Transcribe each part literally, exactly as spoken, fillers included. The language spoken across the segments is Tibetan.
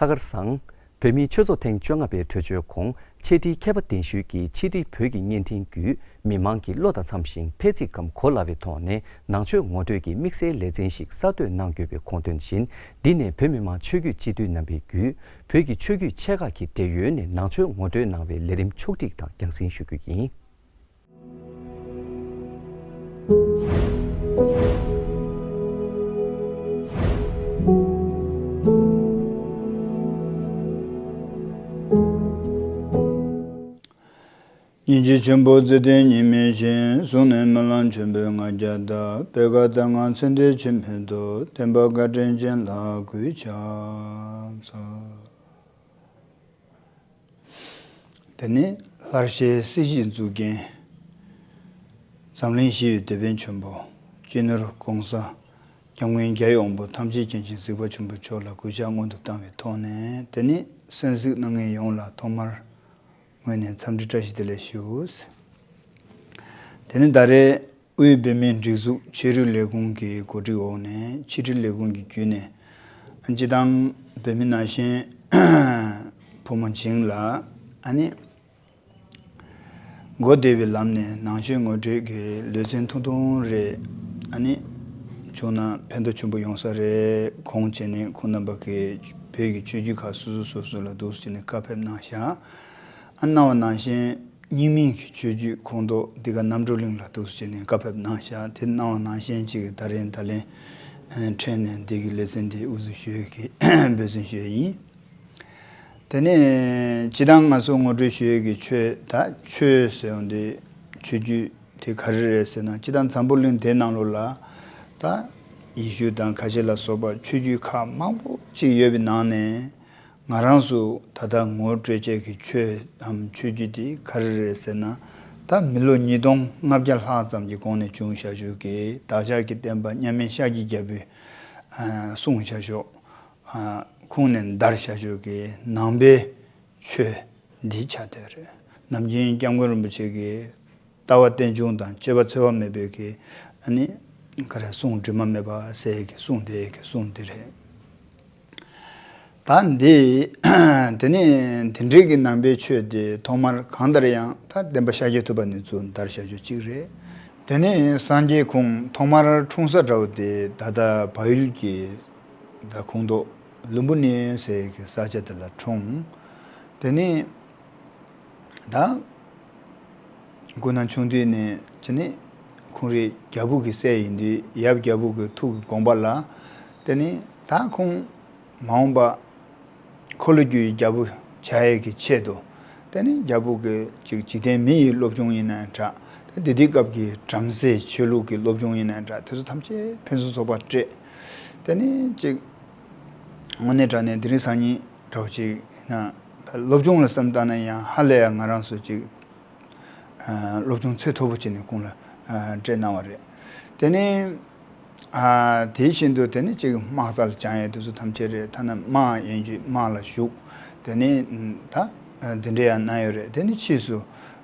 ལྷག་དཀར་བཟང་། བོད་མིའི་ཆོས་ཚོགས་ཐེངས་བཅོ་ལྔ་པའི་གྲོས་ཆོད་གོང་ཕྱི་དྲིལ་མཁས་པ་གདན་ཞུས་ཀྱིས་ཕྱི་དྲིལ་བོད་ཀྱི་བརྙན་འཕྲིན་བརྒྱུད་མི་མང་གི་བློ་དང་འཚམ་ཞིང་ཕལ་ཚིག་གམ་གོ་སླ་བའི་ཐོག་ནས་ནང་ཆོས་ངོ་སྤྲོད་ཀྱི་དམིགས་བསལ་ལེ་ཚན་ཞིག་གསར་གཏོད་གནང་དགོས་པའི་དགོངས་དོན་བཞིན། འདི་ནས་བོད་མི་མང་ཆོས་བརྒྱུད་སྤྱི་འཐུས་རྣམ་པས་བརྒྱུད་བོད་ཀྱི་ཆོས་བརྒྱུད་ཆེ་ཁག་གི་འབྲེལ་ཡོད་ནས་ནང་ཆོས་ངོ་སྤྲོད་གནང་བའི་ལས་རིམ་ཕྱོགས་སྒྲིག་དང་རྒྱང་སྲིང་ཞུ་རྒྱུ་ཡིན། སྙིང་རྗེ་ཆེན་པོ་བརྩེ་ལྡན་ཉི་མའི་ཞིང་། གཟུགས་ནས་སྨོན་ལམ་ཆེན་པོའི་ལྔ་བརྒྱ་བཏབ། པད་དཀར་ལྟར་ངང་ཚེ་འདིར་ཆེན་མོའི་མཐུ། བསྟན་པ་བཀའ་དྲིན་ཅན་ལ་གུས་ཕྱག་འཚལ། དེ་ནས་ལྷར་བཅས་སྲིད་ཞིའི་གཙུག་རྒྱན། འཛམ་གླིང་ཞི་བའི་དེད་དཔོན་ཆེན་པོ། སྤྱི་ནོར་༸གོང་ས་༸སྐྱབས་མགོན་རྒྱལ་བའི་དབང་པོ་ཐམས་ཅད་མཁྱེན་ཅིང་གཟིགས་པ་ཆེན་པོ་མཆོག་ལ་གུས་ཕྱག་སྔོན་དུ་བཏང་བའི་ཐོག་ནས། དེ་ནས་གསན་གཟིགས་གནང་མཁན་ཡོངས་ལ་ཐོག་མར་ངོས་ནས་འཚམས་འདྲི་བཀྲ་ཤིས་བདེ་ལེགས་ཞུ། དེ་ནས་ད་རེས་དབུས་བོད་མིའི་སྒྲིག་འཛུགས་ཆོས་རིག་ལས་ཁུངས་ཀྱི་གོ་སྒྲིག་འོག་ནས་ཕྱི་དྲིལ་ལས་ཁུངས་ཀྱི་བརྒྱུད་ནས། སྤྱི་བཏང་བོད་མི་ནང་བཞིན་བུ་མོ་བྱིངས་ལ་ཨ་ནི་གོ་བདེ་བའི་ལམ་ནས་ནང་ཆོས་ངོ་སྤྲོད་ཀྱི་ལེ་ཚན་ཐུང་ཐུང་རེ་ཨ་ནི་བྱུང་ན་ཕན་ཐོགས་ཆེན་པོ་ཡོང་ས་རེད། གོང་བྱས་ནས་ཁོང་རྣམ་པ་གིས་བོད་ཀྱི་ཆོས་བརྒྱུད་ཁག་སོ་སོ་སོ་སོ་ལ་འདུག་སེ་བྱས་ནས་བཀའ་ཕེབས་གནང་བཞག་ཨ་གནང་བ་ནང་བཞིན། རྙིང་མའི་ཆོས་བརྒྱུད་ཁོངས་གཏོགས་འདི་ག་རྣམ་གྲོལ་གླིང་ལ་འདུག་སེ་བྱས་ནས་བཀའ་ཕེབས་གནང་བཞག་དེ་གནང་བ་ནང་བཞིན་ཅིག་ད་རིང་ད་ལན་ཕྲན་ནས་འདི་གི་ལེ་ཚན་འདི་དབུ་འཛུགས་ཞུ་ཡས་ཀྱི་འབད་བརྩོན་ཞུ་ཡས་ཡིན། དེ་ནས་སྤྱི་བཏང་ང་ཚོ་ངོ་སྤྲོད་ཞུ་ཡས་ཀྱི་ཆོས་ད་ཆོས་ཟེར་ཡོང་དུས་ཆོས་བརྒྱུད་དེ་ག་རེ་རེད་ཟེར་ན། སྤྱི་བཏང་འཛམ་བུ་གླིང་དེ་ནང་ལོགས་ལ་ད་ཡེ་ཤུ་དང་ཁ་ཆེ་ལ་སོགས་པ་ཆོས་བརྒྱུད་ཁག་མང་པོ་ཅིག་ཡོད་པའི་ནང་ནས། ང་རང་ཚོ་ད་ལྟ་ངོ་སྤྲོད་བྱེད་ཀྱི་ཆོས་དམ་ཆོས་བརྒྱུད་དེ་ག་རེ་རེད་ཟེར་ན། ད་མི་ལོ་ཉིས་སྟོང་ལྔ་བརྒྱ་ལྷག་ཙམ་གྱི་གོང་ནས་བྱུང་བཞག་ཞུ་གི་བདག་ཅག་གི་བསྟན་པ་མཉམ་མེད་ཤཱཀྱའི་རྒྱལ་པོས་གསུངས་བཞག་ཞུ། ཁུངས་ནས་དར་བཞག་ཞུ་གི་ནང་པའི་ཆོས་འདི་ཆགས་བསྡད་རེད། ནམ་རྒྱུན་སྐྱབས་མགོན་རིན་པོ་ཆེ་གིས། ལྟ་བ་རྟེན་འབྱུང་དང་སྤྱོད་པ་འཚེ་བ་མེད་པའི་གི་ཨ་ནི་ག་རེ་གསུང་དྲི་མ་མེད་པ་ཟེར་གི་གསུང་དེ་གི་གསུང་དེ་རེད། ད་འདི་དེ་ནི་དེ་འདྲའི་གི་ནང་པའི་ཆོས་དེ་ཐོག་མར་གང་ལྟར་ཡང་ད་བསྟན་པ་ཤཱཀྱ་ཐུབ་པ་ནས་ཚུར་དར་བཞག་རྒྱུ་གཅིག་རེད། དེ་ནི་སངས་རྒྱས་ཁོང་ཐོག་མར་འཁྲུངས་ས་འདྲ་བོ་དེ་ད་ལྟ་བལ་ཡུལ་གྱི་ད་ཁོངས་གཏོགས་ལུམ་བི་ནི་ཟེར་གི་ས་ཆ་དེ་ལ་འཁྲུངས། དེ་ནི། ད། སྐུ་ན་ཆུང་དུས་ནས་ཅི་ནི། ཁོང་རའི་རྒྱལ་པོ་གི་སྲས་ཡིན་དུས་ཡབ་རྒྱལ་པོ་གི་ཐུགས་ཀྱི་དགོངས་པ་ལ། དེ་ནི་ད་ཁོང་མ་འོངས་པ་འཁོར་ལོས་སྒྱུར་བའི་རྒྱལ་པོ་བྱ་ཡས་ཀྱི་ཆེད་དུ། དེ་ནི་རྒྱལ་པོ་གི་ཅིག་འཇིག་རྟེན་མི་ཡི་སློབ་སྦྱོང་ཡིན་ན་ཡང་འདྲ། དེ་དེ་དུས་སྐབས་ཀྱི་བྲམ་ཟེ་ཆོས་ལུགས་ཀྱི་སློབ་སྦྱོང་ཡིན་ན་ཡང་འདྲ། དེ་ཚོ་ཐམས་ཅད་ཕུན་སུམ་ཚོགས་པ་སྤྲད། དེ་ནི་ཅིག་དངོས་གནས་དྲང་གནས་དེ་རིང་སང་ཉིན་འདྲ་བོ་ཅིག་ཡིན་ན། སློབ་སྦྱོང་ལ་བསམ་བཏང་ན་ཡང་ཧ་ལས་ཡང་ང་རང་ཚོ་ཅིག་སློབ་སྦྱོང་ཚད་མཐོ་པོ་བྱས་ནས་ཁོང་ལ་སྤྲད་གནང་བ་རེད། དེ་ནས་དེ་བཞིན་དུ་དེ་ནས་ཅིག་དམག་ས་ལ་སྦྱང་ཡས་དེ་ཚོ་ཐམས་ཅད་རེད། ཐ་ན་དམག་ཡན་ཆད་དམག་ལ་ཞུགས། དེ་ནས་ད་འདི་འདྲ་ཡང་གནང་ཡོད་རེད། དེ་ནས་ཕྱིས་སུ་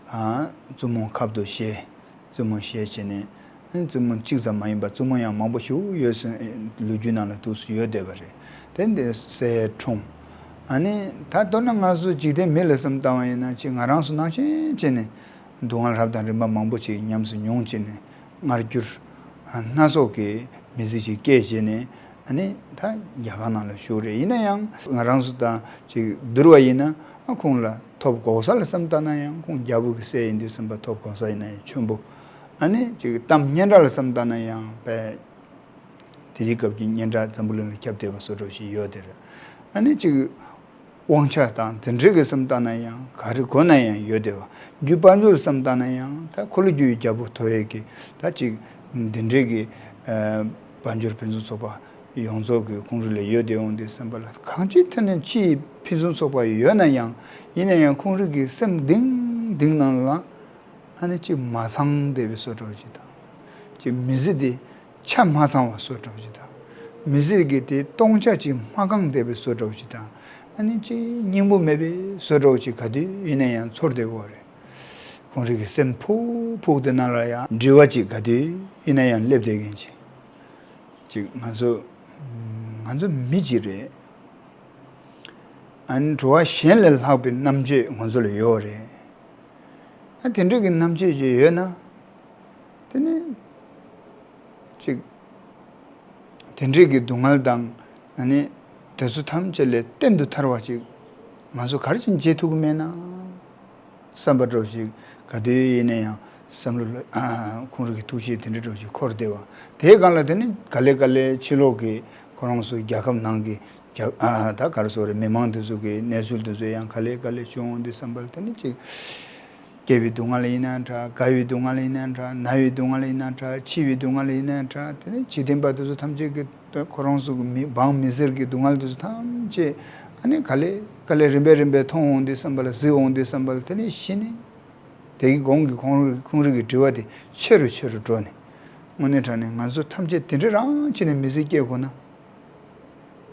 བཙུན་མོ་ཁབ་ཏུ་བཞེས། བཙུན་མོ་བཞེས་བྱས་ནས། བཙུན་མོ་གཅིག་ཙམ་མ་ཡིན་པར་བཙུན་མོ་ཡང་མང་པོ་ཞིག་ཡོད་ཟེར་ལོ་རྒྱུས་ནང་ལ་འདུག་སེ་ཡོད་བསྡད་པ་རེད། དེ་འདི་སྲས་འཁྲུངས། ཨ་ནི་ད་མདོར་ན་ང་ཚོ་འཇིག་རྟེན་མི་ལ་བསམ་བཏང་བ་ཡིན་ན་ཅིག་ང་རང་ཚོ་ནང་བཞིན་བྱས་ནས་སྡུག་བསྔལ་རབ་དང་རིམ་པ་མང་པོ་ཅིག་ཉམས་སུ་མྱོང་བྱས་ནས་མངར་སྐྱུར་སྣ་ཚོགས་ཀྱི་མི་ཚེ་ཅིག་སྐྱེལ་བྱས་ནས། ཨ་ནི་ད་རྒྱ་གར་ནང་ལ་བཞུགས་རེད། ཡིན་ན་ཡང་ང་རང་ཚོ་དང་ཅིག་བསྡུར་བ་ཡིན་ན། ཨ་ཁོང་ལ་ཐོབ་གོ་ས་ལ་བསམ་བཏང་ན་ཡང་ཁོང་རྒྱལ་པོ་གི་སྲས་ཡིན་དུས་ཙམ་པ་ཐོབ་གོ་ས་ཡིན་ན་ཡང་ཆེན་པོ། ཨ་ནི་ཅིག་གཏམ་སྙན་གྲགས་ལ་བསམ་བཏང་ན་ཡང་དཔེ་དེ་དུས་སྐབས་ཀྱི་སྙན་གྲགས་འཛམ་བུ་གླིང་ལ་ཁྱབ་བསྡད་པ་བཟོ་འདྲ་ཞིག་ཡོད་དེ་རེད། ཨ་ནི་ཅིག་དབང་ཆ་དང་དེ་འདྲ་གི་བསམ་བཏང་ན་ཡང་ག་རེ་དགོས་ན་ཡང་ཡོད་བསྡད་པ། རྒྱུ་དཔལ་འབྱོར་བསམ་བཏང་ན་ཡང་ད་འཁོར་ལོས་སྒྱུར་བའི་རྒྱལ་པོ་ཐོབ་ཡས་ཀྱི་ད་ཅིག་འདི་འདྲའི་གི་དཔལ་འབྱོར་ཕུན་སུམ་ཚོགས་པ་ཡོངས་རྫོགས་ཀྱི་ཁོང་རང་ལ་ཡོད་བསྡད་ཡོང་དུས་ཙམ་པ་ལ། གང་ཅིའི་ཐད་ནས་ཅིག་ཕུན་སུམ་ཚོགས་པ་ཡོད་ན་ཡང་། ཡིན་ན་ཡང་ཁོང་རང་གི་སེམས་གཏིང་གཏིང་ནང་ལ་ཨ་ནི་ཅིག་མ་ཚང་བསྡད་པའི་བཟོ་འདྲ་ཅིག་དང་། ཅིག་མི་ཚེ་འདི་ཆ་མ་ཚང་བ་བཟོ་འདྲ་ཅིག་དང་། མི་ཚེ་གི་དེ་སྟོང་ཆ་ཅིག་མ་བསྐངས་བསྡད་པའི་བཟོ་འདྲ་ཅིག་དང་། ཨ་ནི་ཅིག་སྙིང་པོ་མེད་པའི་བཟོ་འདྲ་ཅིག་ག་དུས་ཡིན་ན་ཡང་ཚོར་བསྡད་ཡོད་རེད། ཁོང་རང་གི་སེམས་ཕུག་ཕུག་དེ་ནང་ལ་ཡང་དྲི་བ་ཅིག་ག་དུས་ཡིན་ན་ཡང་སླེབས་བསྡད་མཁན་ཅིག་ཅིག་ང་ཚོ་ང་ཚོ་མི་ཅིག་རེད། ཨ་ནི་འགྲོ་བ་གཞན་ལས་ལྷག་པའི་རྣམ་དཔྱོད་ང་ཚོ་ལ་ཡོད་རེད། ཨ་དེ་འདྲ་གི་རྣམ་དཔྱོད་ཅིག་ཡོད་ན། དེ་ནི་ཅིག་དེ་འདྲ་གི་སྡུག་བསྔལ་དང་ཨ་ནི་དེ་ཚོ་ཐམས་ཅད་ལས་གཏན་དུ་ཐར་བ་ཅིག་ང་ཚོ་ག་རེ་བྱས་ནས་བྱེད་ཐུབ་ཀྱི་མེད་ན། བསམ་པ་འདྲ་བོ་ཞིག་ག་དུས་ཡིན་ན་ཡང་བསམ་བློ་ལ་ཁོང་རང་གི་ཐུགས་བཞེད་དེ་འདྲ་འདྲ་བོ་ཞིག་འཁོར་བསྡད་པ། དེའི་སྒང་ལ་དེ་ནི་ག་ལེ་ག་ལེ་ཕྱི་ལོགས་ཀྱི་ཁོ་རང་ཚོ་རྒྱལ་ཁབ་ནང་གི་རྒྱ་ཨ་ད་ག་རེ་ཟེར་དགོས་རེད། མི་མང་དེ་ཚོ་གི་གནས་ཚུལ་དེ་ཚོ་ཡང་ག་ལེ་ག་ལེ་བྱུང་འོང་དུས་ཙམ་པ་ལ་དེ་ནི་ཅིག་སྐྱེ་བའི་སྡུག་བསྔལ་ཡིན་ན་འདྲ། རྒ་བའི་སྡུག་བསྔལ་ཡིན་ན་འདྲ། ན་བའི་སྡུག་བསྔལ་ཡིན་ན་འདྲ། འཆི་བའི་སྡུག་བསྔལ་ཡིན་ན་འདྲ། དེ་ནི་འཇིག་རྟེན་པ་དེ་ཚོ་ཐམས་ཅད་ཀྱི་ཁོ་རང་ཚོ་གི་མི་འབངས་མི་སེར་གྱི་སྡུག་བསྔལ་དེ་ཚོ་ཐམས་ཅད་ཨ་ནི་ག་ལེ་ག་ལེ་རིམ་པས་རིམ་པས་མཐོང་འོང་དུས་ཙམ་པ་ལ་གཟིགས་འོང་དུས་ཙམ་པ་ལ་དེ་ནི་གཞི་ནས་དེ་གི་གོང་གི་ཁོང་རང་ཁོང་རང་གི་དྲི་བ་དེ་ཆེ་རུ་ཆེ་རུ་འགྲོ་ནས། དངོས་གནས་དྲང་གནས་ང་ཚོ་ཐམས་ཅད་དེ་འདྲ་རང་བྱས་ནས་མི་ཚེ་སྐྱེལ་དགོས་ན།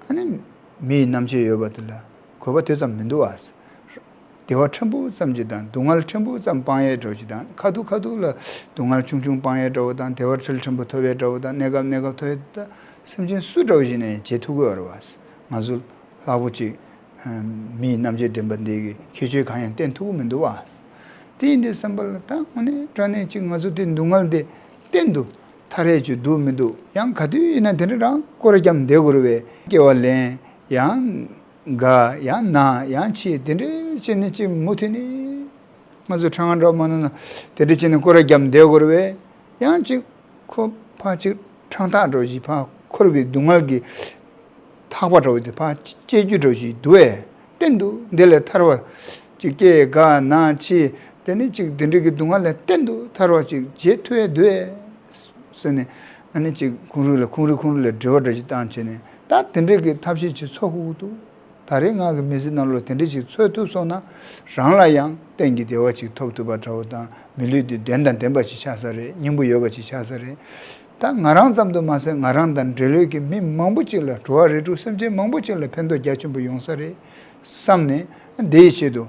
ཨ་ནི་མི་ཡི་རྣམ་དཔྱོད་ཡོད་པ་དེ་ལ་གོ་བ་དེ་ཙམ་མི་འདུག་ཨ། བདེ་བ་ཕྲན་བུ་ཙམ་ཅིག་དང་སྡུག་བསྔལ་ཕྲན་བུ་ཙམ་སྤང་ཡས་འདྲ་བོ་ཅིག་དང་། ཁ་ཐུག་ཁ་ཐུག་ལ་སྡུག་བསྔལ་ཆུང་ཆུང་སྤང་ཡས་འདྲ་བོ་དང་། བདེ་བ་ཕྲན་ཕྲན་བུ་ཐོབ་ཡས་འདྲ་བོ་དང་། གནས་སྐབས་གནས་སྐབས་ཐོབ་ཡས་དེ་སེམས་ཅན་སུ་འདྲ་བོ་ཞིག་ནས་བྱེད་ཐུབ་ཀྱི་ཡོད་རེད་བ། ང་ཚོ་ལྷག་པོ་ཅིག་མི་ཡི་རྣམ་དཔྱོད་ལྡན་པ་འདི་གི་ཁྱད་ཆོས་གང་ཡང་བསྟན་ཐུབ་ཀྱི་མི་འདུག་བ། དེ་ཡིན་དུས་ཙམ་པ་ལ་ད་དངོས་གནས་དྲང་གནས་ཅིག་ང་ཚོ་དེ་སྡུག་བསྔལ་དེ་གཏན་དུ་ཐར་ཡས་ཅིག་འདུག་མི་འདུག་ཡང་ག་དུས་ཡིན་ན་དེ་འདྲ་རང་སྐོར་ར་བརྒྱབ་བསྡད་དགོས་རེད་བས། སྐྱེ་བ་ལེན་ཡང་། རྒ་ཡང་ན་ཡང་འཆི། དེ་འདྲའི་བྱས་ནས་ཅིག་མུ་མཐུད་ནས་ང་ཚོ་ཕྲེང་བ་འདྲ་མ་ནོར་ན་དེ་འདྲ་བྱས་ནས་སྐོར་ར་བརྒྱབ་བསྡད་དགོས་རེད་བས། ཡང་ཅིག་ཁོ་ཕར་ཅིག་ཕྲེང་ཐག་འདྲ་བོ་ཞིག་ཕར་འཁོར་བའི་སྡུག་བསྔལ་གྱི་ཐག་པ་འདྲ་བོ་དེ་ཕར་བཅད་རྒྱུ་འདྲ་བོ་ཞིག་འདུག་བས། གཏན་དུ་འདི་ལས་ཐར་བ་ཅིག་སྐྱེ་རྒ་ན་འཆི། དེ་ནས་ཅིག་དེ་འདྲ་གི་སྡུག་བསྔལ་ལས་གཏན་དུ་ཐར་བ་ཅིག་བྱེད་ཐུབ་ཡས་འདུག་བས། ཟེར་ནས་ཨ་ནི་ཅིག་ཁོང་རང་ལ་ཁོང་རང་ཁོང་རང་ལ་དྲི་བ་འདྲ་ཞིག་བཏང་བྱས་ནས། ད་དེ་འདྲ་གི་ཐབས་ཤེས་ཅིག་འཚོལ་དགོས་ཀྱི་འདུག་ད་རེས་ང་གི་མི་ཚེ་ནང་ལོགས་དེ་འདྲ་ཞིག་འཚོལ་ཐུབ་སོང་ན། རང་ལ་ཡང་གཏན་གྱི་བདེ་བ་ཅིག་ཐོབ་ཐུབ་པ་འདྲ་བོ་དང་། མི་ལུས་འདི་དོན་དང་ལྡན་པ་ཞིག་ཆགས་ས་རེད། སྙིང་པོ་ཡོད་པ་ཞིག་ཆགས་ས་རེད། ད་ང་རང་ཙམ་དུ་མ་ཟད་ང་རང་དང་འབྲེལ་ཡོད་ཀྱི་མི་མང་པོ་ཅིག་ལ། འགྲོ་བ་རིགས་དྲུག་སེམས་ཅན་མང་པོ་ཅིག་ལ་ཕན་ཐོགས་རྒྱ་ཆེན་པོ་ཡོང་ས་རེད་བསམ་ནས། འདི་ཡི་ཆེད་དུ་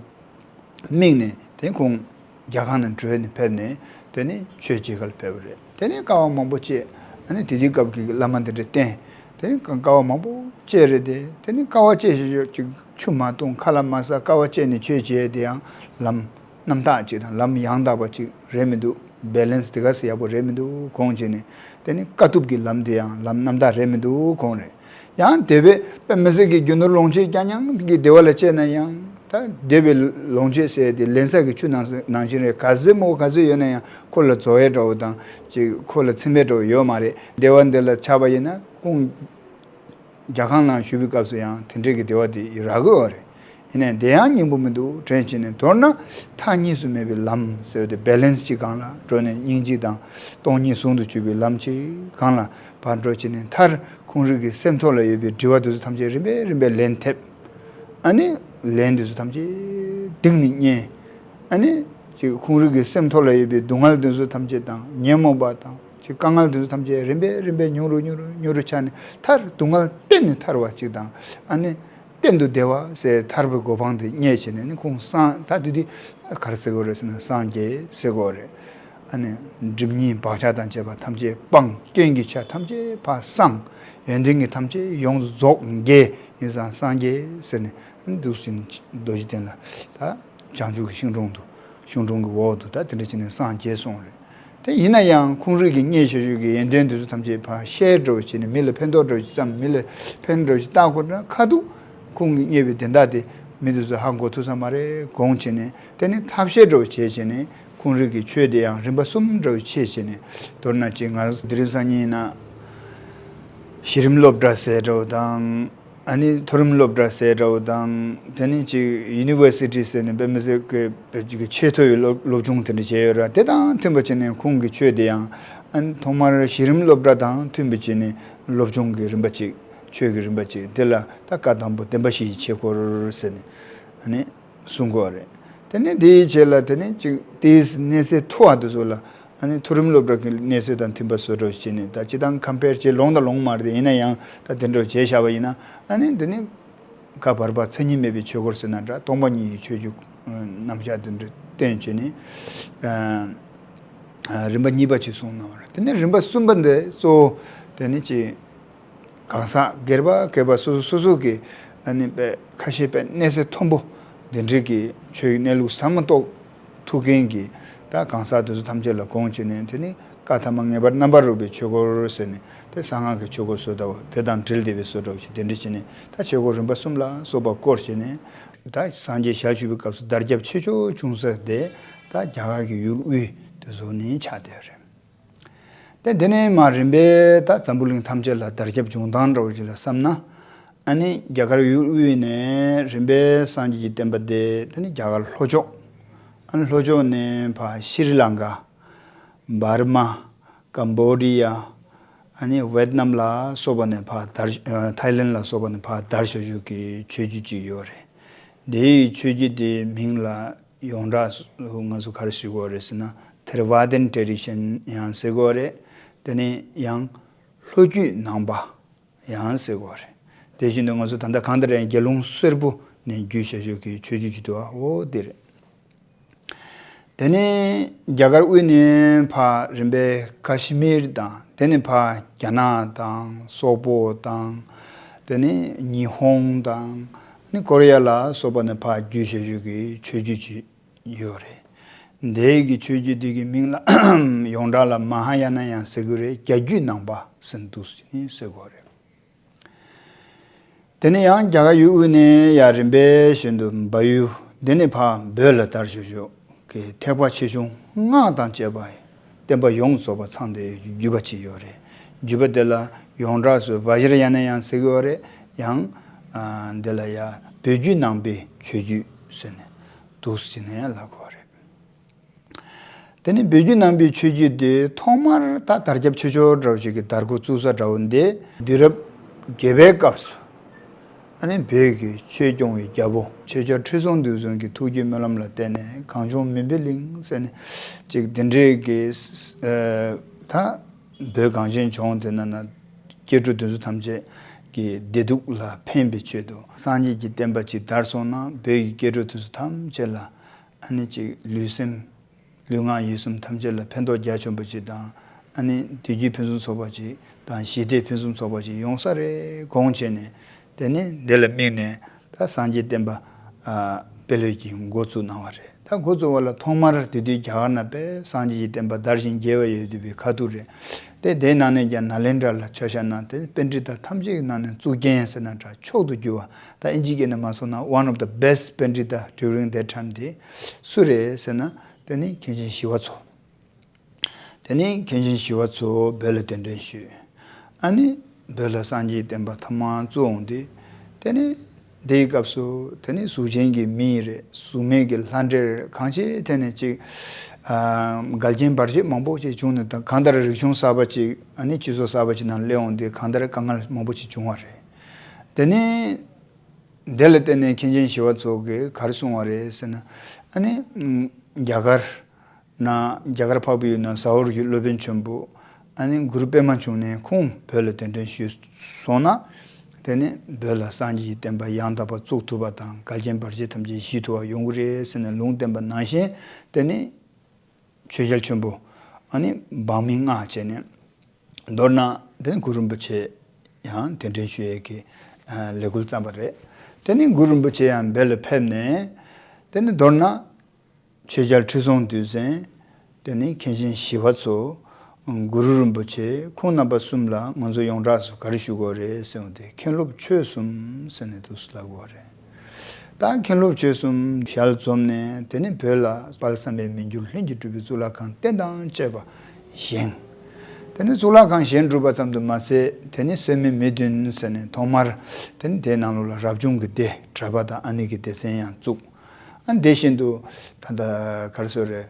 དམིགས་ནས་དེ་ཁོང་རྒྱ་གར་ནས་བྲོས་ནས་ཕེབས་ནས། དེ་ནས་ཆོས་བྱེད་གར་ཕེབས་པ་རེད། དེ་ནས་དཀའ་བ་མང་པོ་སྤྱད། ཨ་ནི་དེ་དུས་སྐབས་ཀྱི་བླ་མ་འདི་འདྲ་བསྟེན། དེ་ནས་དཀའ་བ་མང་པོ་སྤྱད་རེད་དེ། དེ་ནས་དཀའ་བ་སྤྱད་བཞིན་བཞིན་ཅིག་ཆུ་མ་འཐུང་ཁ་ལག་མ་ཟ་དཀའ་བ་སྤྱད་ནས་ཆོས་བྱས་དེ་ཡང་ལམ་རྣམ་དག་ཅིག་དང་ལམ་ཡང་དག་པ་ཅིག་རེད་མི་འདུག་བེ་ལེན་སི་དེ་ག་ཚོད་ཡག་པོ་རེད་མི་འདུག་དགོངས་བྱས་ནས། དེ་ནི་དཀའ་ཐུབ་ཀྱི་ལམ་དེ་ཡང་ལམ་རྣམ་དག་རེད་མི་འདུག་དགོངས་རེད། ཡང་དེ་བས་དཔེ་མི་སྲིད་ཀྱི་རྒྱུ་ནོར་ལོངས་སྤྱོད་རྐྱང་རྐྱང་གི་བདེ་བ་ལ་སྤྱད་ན་ཡང་། ད་བདེ་བའི་ལོངས་སྤྱོད་ཟེར་དེ་ལེན་ས་གི་ཆུ་ནང་ནང་བཞིན་རེད། ག་ཚོད་མོ་ག་ཚོད་ཡོད་ན་ཡང་ཁོ་ལ་རྫོགས་ཡས་འདྲ་བོ་དང་ཅིག་ཁོ་ལ་ཚིམ་པའི་འདྲ་བོ་ཡོད་མ་རེད། བདེ་བ་འདི་ལ་ཆགས་པ་ཡིན་ན་ཁོང་རྒྱ་གར་ནང་བཞུགས་པའི་སྐབས་སུ་ཡང་དེ་འདྲའི་གི་བདེ་བ་དེ་རག་གི་ཡོད་རེད། ཡིན་ནའི་དེ་ཡང་སྙིང་པོ་མི་འདུག་དྲན་བྱས་ནས། མདོར་ན་མཐའ་གཉིས་སུ་མེད་པའི་ལམ་ཟེར་བ་དེ་བེ་ལེན་སི་ཅིག་སྒང་ལ་འགྲོ་ནས་སྙིང་རྗེ་དང་སྟོང་ཉིད་ཟུང་དུ་འཇུག་པའི་ལམ་ཅིག་སྒང་ལ་ཕར་འགྲོ་བྱས་ནས། མཐར་ཁོང་རང་གི་སེམས་ཐོག་ལ་ཡོད་པའི་དྲི་བ་དེ་ཚོ་ཐམས་ཅད་རིམ་པས་རིམ་པས་ལན་ཐེབས། ཨ་ནི་ལན་དེ་ཚོ་ཐམས་ཅད་གཏིང་ནས་རྙེད། ཨ་ནི་ཅིག་ཁོང་རང་གི་སེམས་ཐོག་ལ་ཡོད་པའི་སྡུག་བསྔལ་དེ་ཚོ་ཐམས་ཅད་དང་ཉོན་མོངས་པ་དང་ཅིག་དཀའ་ངལ་དེ་ཚོ་ཐམས་ཅད་རིམ་པས་རིམ་པས་ཉུང་རུ་ཉུང་རུ་ཉུང་རུ་ཆགས་ནས། མཐར་སྡུག་བསྔལ་གཏན་ནས་ཐར་བ་ཅིག་དང་། ཨ་ནི་གཏན་དུ་བདེ་བ་ཟེར་ཐར་པའི་གོ་འཕང་དེ་རྙེད་བྱས་ནས་ནི་ཁོང་སངས། ད་དེ་དུས་ག་རེ་ཟེར་དགོས་རེད་ཟེར་ན་སངས་རྒྱས་ཟེར་དགོས་རེད། ཨ་ནི་སྒྲིབ་གཉིས་བག་ཆགས་དང་བཅས་པ་ཐམས་ཅད་སྤངས། སྐྱོན་གྱི་ཆ་ཐམས་ཅད་ཕར་སངས། ཡོན་ཏན་གྱི་ཐམས་ཅད་ཡོངས་སུ་རྫོགས། རྒྱས། ཡིན་ཙང་སངས་རྒྱས་ཟེར་ནས་འདུག་ཟེར་ནས་རྡོ་རྗེ་གདན་ལ་ད་བྱང་ཆུབ་ཀྱི་ཤིང་དྲུང་དུ། ཤིང་དྲུང་གི་འོག་ཏུ་ད་དེ་འདྲ་བྱས་ནས་སངས་རྒྱས་སོང་རེད། དེ་ཡིན་ན་ཡང་ཁོང་རང་གིས་རྙེད་བཞག་རྒྱུ་གི་ཡོན་ཏན་དེ་ཚོ་ཐམས་ཅད་ཕར་ཤེར་འདྲ་བོ་བྱས་ནས། མི་ལ་ཕན་ཐོགས་འདྲ་བོ་ཞིག་བསམ། མི་ལ་ཕན་འདྲ་བོ་ཞིག་བཏགས་དགོས་ན། ཁ་ཐུག་ཁོང་གིས་རྙེད་པའི་དོན་དག་དེ་མི་དེ་ཚོ་ཧ་གོ་ཐུབ་ས་མ་རེད་དགོངས་བྱས་ནས། དེ་ནི་ཐབས་ཤེས་འདྲ་བོ་བྱས་བྱས་ནས་ཁོང་རང་གི་ཆོས་དེ་ཡང་རིམ་པ་གསུམ་འདྲ་བོ་ཕྱེ་བྱས་ནས། མདོར་ན་ཅིག་ང་དེ་རིང་སང་ཉིན་ཡིན་ན་གཞི་རིམ་སློབ་གྲྭ་ཟེར་འདྲ་བོ་དང་། ཨ་ནི་མཐོ་རིམ་སློབ་གྲྭ་ཟེར་འདྲ་བོ་དང་། དེ་ནི་ཅིག་ཡུ་ནི་ཝར་སི་ཊི་ཟེར་ནས་དཔེ་མི་སྲིད་ཀྱི་ཆེས་མཐོ་བའི་སློབ་སློབ་སྦྱོང་དེ་འདྲ་བྱས་ཡོད་ར། དེ་དང་མཐུན་པ་བྱས་ནས་ཁོང་གི་ཆོས་དེ་ཡང་། ཨ་ནི་ཐོག་མར་གཞི་རིམ་སློབ་གྲྭ་དང་མཐུན་པ་བྱས་ནས་སློབ་སྦྱོང་གི་རིམ་པ་ཅིག་ཆོས་ཀྱི་རིམ་པ་ཅིག་དེ་ལ་ད་བཀའ་དང་པོ་བདེན་པ་བཞིའི་ཆོས་སྐོར་ཟེར་ནས་ཨ་ནི་གསུང་གི་ཡོད་རེད། དེ་ནས་དེའི་རྗེས་ལ་དེ་ནས་ཅིག་དེའི་གནས་ཚད་མཐོ་བ་དེ་ཚོ་ལ། ཨ་ནི་མཐོ་རིམ་སློབ་གྲྭ་གི་གནས་ཚད་དང་མཐུན་པ་བཟོ་འདྲ་བྱས་ནས། ད་སྤྱིར་བཏང་ཁམ་པེར་བྱེད་ལོང་དང་ལོང་མ་རེད་དེ། ཡིན་ན་ཡང་ད་དེ་འདྲ་བྱས་བཞག་པ་ཡིན་ན། ཨ་ནི་དེ་ནི་ཁ་བར་པ་མཚན་ཉིད་མེད་པའི་ཆོས་སྐོར་ཟེར་ན་འདྲ། སྟོང་པ་ཉིད་ཀྱི་ཆོས་བརྒྱུད་རྣམ་གཞག་དེ་འདྲ་བསྟན་བྱས་ནས། ཨ་རིམ་པ་གཉིས་པ་ཅིག་གསུངས་གནང་བ་རེད། དེ་ནས་རིམ་པ་གསུམ་པ་འདི་གཙོ་བོ་དེ་ནི་ཅིག་གང་ཟག་སྒེར་པ་སྒེར་པ་སོ་སོ་སོ་སོ་གི་ ཨ་ནི་པའི་ཁ་ཤས་པའི་གནས་ཚད་མཐོན་པོ་འདི་འདྲའི་གི་ཆོས་ཀྱི་གནས་ལུགས་ཟབ་མོ་རྟོགས་ཐུབ་མཁན་གྱི་ད་གང་ཟག་དེ་ཚོ་ཐམས་ཅད་ལ་དགོངས་བྱས་ནས། དེ་ནི་བཀའ་ཐ་མ་ངེས་པར་རྣམ་པར་རོལ་པའི་ཆོས་སྐོར་ཟེར་ནས། དེ་གསང་སྔགས་ཀྱི་ཆོས་སྐོར་བཟོ་ལྟ་བུ་དེ་དང་འབྲེལ་བསྡད་པའི་བཟོ་འདྲ་བོ་ཞིག་དེ་འདྲ་བྱས་ནས། ད་ཆོས་སྐོར་རིམ་པ་གསུམ་ལ་སོགས་པ་བསྐོར་བྱས་ནས། ད་སངས་རྒྱས་ཞལ་བཞུགས་པའི་སྐབས་སུ་དར་ཁྱབ་ཆེ་ཤོས་བྱུང་ས་དེ་ད་རྒྱ་གར་གྱི་ཡུལ་དབུས་དེ་ཚོ་ནས་ཆགས་བསྡད་ཡོད་རེད། དེ་དེ་ནས་མར་རིམ་པས་ད་འཛམ་བུ་གླིང་ཐམས་ཅད་ལ་དར་ཁྱབ་བྱུང་སྟངས་འདྲ་བོ་ཞིག་ལ་བསམ་ན། ཨ་ནི་རྒྱ་གར་ཡུལ་དབུས་ནས་རིམ་པས་སངས་རྒྱས་ཀྱི་བསྟན་པ་དེ་དེ་ནི་རྒྱ་གར་ལྷོ་ཕྱོགས། ཨ་ནི་ལྷོ་ཕྱོགས་ནས་ཕར་ཤྲི་ལང་ཀ། འབར་མ། ཀམ་བོ་ཌི་ཡ། ཨ་ནི་ཝེད་ནམ་ལ་སོགས་པ་ནས་ཕར་དར། ཐའི་ལེན་ལ་སོགས་པ་ནས་ཕར་དར་ཤོག་ཤོག་གི་ཆོས་བརྒྱུད་ཅིག་ཡོད་རེད། དེའི་ཆོས་བརྒྱུད་དེའི་མིང་ལ་ཡོངས་གྲགས་སུ་ང་ཚོ་ག་རེ་ཞུ་དགོས་རེད་ཟེར་ན། ཐེ་ར་ཝ་དན་ཊེ་རེ་ཌི་ཤན་ཡང་ཟེར་དགོས་རེད། དེ་ནས་ཡང་ལྷོ་བརྒྱུད་ནང་པ་ཡང་ཟེར་དགོས་རེད། དེ་བཞིན་དུ་ང་ཚོ་ད་ལྟ་གང་ལྟར་ཡང་དགེ་སློང་སེར་པོ་ནས་བརྒྱུད་བཞག་ཤོག་གི་ཆོས་བརྒྱུད་ཅིག་འདུག་པ། འོ་དེ་རེད། དེ་ནས་རྒྱ་གར་དབུས་ནས་ཕར་རིམ་པས་ཀ་ཤི་མིར་དང་། དེ་ནས་ཕར་རྒྱ་ནག་དང་སོག་པོ་དང་། དེ་ནས་ཉི་ཧོང་དང་། ནི་ཀོ་རི་ཡ་ལ་སོགས་པ་ནས་ཕར་བརྒྱུད་བཞག་ཤོག་གི་ཆོས་བརྒྱུད་ཅིག་ཡོད་རེད། དེའི་གི་ཆོས་བརྒྱུད་དེ་གི་མིང་ལ་ཡོངས་གྲགས་ལ་མ་ཧཱ་ཡ་ན་ཡང་ཟེར་གི་རེད། རྒྱ་བརྒྱུད་ནང་པ་ཟེར་འདུག་ཟེར་གི་རེད། དེ་ནས་ཡང་རྒྱ་གར་ཡུལ་དབུས་ནས་ཡར་རིམ་པས་བཞིན་དུ་བལ་ཡུལ། དེ་ནས་ཕར་བོད་ལ་དར་ཤོག་ཤོག་གི་ཐེག་པ་ཆེ་ཆུང་སྔགས་དང་བཅས་པ་བསྟན་པ་ཡོངས་རྫོགས་པ་ཚང་བསྡད་བརྒྱུད་པ་ཅིག་ཡོད་རེད། བརྒྱུད་པ་དེ་ལ་ཡོངས་གྲགས་སུ་བ་ཞ་ར་ཡ་ན་ཡང་ཟེར་གི་ཡོད་རེད། ཡང་ཨ་འདི་ལ་ཡ་བོད་བརྒྱུད་ནང་པའི་ཆོས་བརྒྱུད་ཟེར་ནས་འདུག་ཟེར་ནས་ཡང་ལབ་གི་ཡོད་རེད། དེ་ནི་བོད་བརྒྱུད་ནང་པའི་ཆོས་བརྒྱུད་དེ་ཐོག་མར་ད་དར་ཁྱབ་ཆེ་ཤོས་འདྲ་བོ་ཞིག་གི་དར་ཁུག་བཙུགས་ས་འདྲ་བོ་འདི་དུས་རབས་བརྒྱད་པའི་སྐབས་སུ། ཨ་ནི་བོད་ཀྱི་ཆོས་སྐྱོང་བའི་རྒྱལ་པོ་ཆོས་རྒྱལ་ཁྲི་སྲོང་ལྡེའུ་བཙན་གྱི་ཐུགས་ཀྱི་སྨོན་ལམ་ལ་བརྟེན་ནས་གངས་ལྗོངས་མུན་པའི་གླིང་ཟེར་ནས་ཅིག་དེ་འདྲའི་གི་ད་བོད་གངས་ཅན་ལྗོངས་དེ་ན་ན་སྐྱེ་འགྲོ་དེ་ཚོ་ཐམས་ཅད་ཀྱི་བདེ་སྡུག་ལ་ཕན་པའི་ཆེད་དུ། སངས་རྒྱས་ཀྱི་བསྟན་པ་ཅིག་དར་སོང་ན་བོད་ཀྱི་སྐྱེ་འགྲོ་དེ་ཚོ་ཐམས་ཅད་ལ་ཨ་ནི་ཅིག་ལུས་སེམས་ལུས་ངག་ཡིད་གསུམ་ཐམས་ཅད་ལ་ཕན་ཐོགས་རྒྱ་ཆེན་པོ་ཅིག་དང་། ཨ་ནི་བདེ་སྐྱིད་ཕུན་སུམ་ཚོགས་པ་ཅིག་དང་ཞི་བདེ་ཕུན་སུམ་ཚོགས་པ་ཅིག་ཡོང་ས་རེད་དགོངས་བྱས་ནས། དེ་ནས་འདི་ལ་དམིགས་ནས་ད་སངས་རྒྱས་བསྟན་པ་ཨ་སྤེལ་ལོས་ཀྱི་འགོ་བཙུགས་གནང་བ་རེད། ད་འགོ་བཙུགས་པ་ལ་ཐོག་མར་དེ་དུས་རྒྱ་གར་ནང་པའི་སངས་རྒྱས་ཀྱི་བསྟན་པ་དར་ཞིང་རྒྱས་པ་ཡོད་དུས་པའི་ཁ་ཐུག་རེད། དེ་དེའི་ནང་ནས་ཀྱང་ནཱ་ལེནྡྲ་ལ་ཆ་བཞག་ན་དེ་པཎྜི་ཏ་ཐམས་ཅད་ཀྱི་ནང་ནས་གཙུག་རྒྱན་ཟེར་ན་འདྲ་མཆོག་ཏུ་གྱུར་པ། ད་ཨིན་ཇི་སྐད་ནས་མ་སོང་ན་one of the best པཎྜི་ཏ་during that time དེ་སུ་རེད་ཟེར་ན། དེ་ནི་མཁན་ཆེན་ཞི་བ་འཚོ། དེ་ནི་མཁན་ཆེན་ཞི་བ་འཚོ་བོད་ལ་གདན་འདྲེན་ཞུས། ཨ་ནི་བོད་ལ་སངས་རྒྱས་བསྟན་པ་ཐོག་མར་བཙུགས་འོང་དུས། དེ་ནི་དེའི་སྐབས་སུ་དེ་ནི་གཟུགས་ཅན་གྱི་མི་རེད། གཟུགས་མེད་ཀྱི་ལྷ་འདྲེ་རེད། གང་ཅིའི་ཐད་ནས་ཅིག་ཨ་འགལ་རྐྱེན་བར་ཆད་མང་པོ་ཞིག་བྱུང་ནས། ད་གང་ལྟར་རིག་གཞུང་གསར་པ་ཅིག་ཨ་ནི་སྤྱི་ཚོགས་གསར་པ་ཅིག་ནང་སླེབས་འོང་དུས་གང་ལྟར་དཀའ་ངལ་མང་པོ་ཞིག་བྱུང་བ་རེད། དེ་ནི་དེ་ལ་བརྟེན་ནས་མཁན་ཆེན་ཞི་བ་འཚོ་གིས་ག་རེ་གསུངས་པ་རེད་ཟེར་ན། ཨ་ནི་རྒྱ་གར་ན་རྒྱ་གར་འཕགས་པའི་ཡུལ་ན་ཟ་ཧོར་གྱི་སློབ་དཔོན་ཆེན་པོ་ཨ་ནི་གུ་རུ་པདྨ་འབྱུང་གནས་ཁོང་བོད་ལ་གདན་འདྲེན་ཞུས་སོང་ན། དེ་ནི་བོད་ལ་སངས་རྒྱས་ཀྱི་བསྟན་པ་ཡང་དག་པ་བཙུགས་ཐུབ་པ་དང་། འགལ་རྐྱེན་བར་ཆད་ཐམས་ཅད་ཞི་ཐུབ་པ་ཡོང་གི་རེད་ཟེར་ནས་ལུང་བསྟན་པ་ནང་བཞིན། དེ་ནི་ཆོས་རྒྱལ་ཆེན་པོ་ཨ་ནི་འབངས་མི་མངགས་བྱས་ནས། མདོར་ན་དེ་ནི་གུ་རུ་རིན་པོ་ཆེ་ཡང་གདན་འདྲེན་ཞུ་ཡས་ཀྱི་ལས་འགུལ་བརྩམས་པ་རེད། དེ་ནི་གུ་རུ་རིན་པོ་ཆེ་ཡང་བོད་ལ་ཕེབས་ནས། དེ་ནི་མདོར་ན་ཆོས་རྒྱལ་ཁྲི་སྲོང་ལྡེའུ་བཙན། དེ་ནི་མཁན་ཆེན་ཞི་བ་འཚོ། གུ་རུ་རིན་པོ་ཆེ། ཁོང་རྣམ་པ་གསུམ་ལ་ང་ཚོ་ཡོངས་གྲགས་སུ་ག་རེ་ཞུ་དགོས་རེད་ཟེར་བ་དེ། མཁན་སློབ་ཆོས་གསུམ་ཟེར་ནས་འདུག་སེ་ལབ་དགོས་རེད། ད་མཁན་སློབ་ཆོས་གསུམ་ཞལ་འཛོམས་ནས། དེ་ནས་བོད་ལ་དཔལ་བསམ་ཡས་མི་འགྱུར་ལྷུན་གྱིས་གྲུབ་པའི་གཙུག་ལག་ཁང་རྟེན་དང་བཅས་པ་བཞེངས། དེ་ནས་གཙུག་ལག་ཁང་བཞེངས་གྲུབ་པ་ཙམ་དུ་མ་ཟད། དེ་ནས་སོལ་མའི་མེ་བདུན་ཟེར་ནས་ཐོག་མར་དེ་ནས་དེའི་ནང་ལོགས་ལ་རབ་བྱུང་གི་སྡེ་གྲྭ་པ་དང་ཨ་ནེ་གི་སྡེ་ཚན་ཡང་བཙུགས། ཨ་དེ་བཞིན་དུ་ད་ལྟ་ག་རེ་ཟེར་རེད།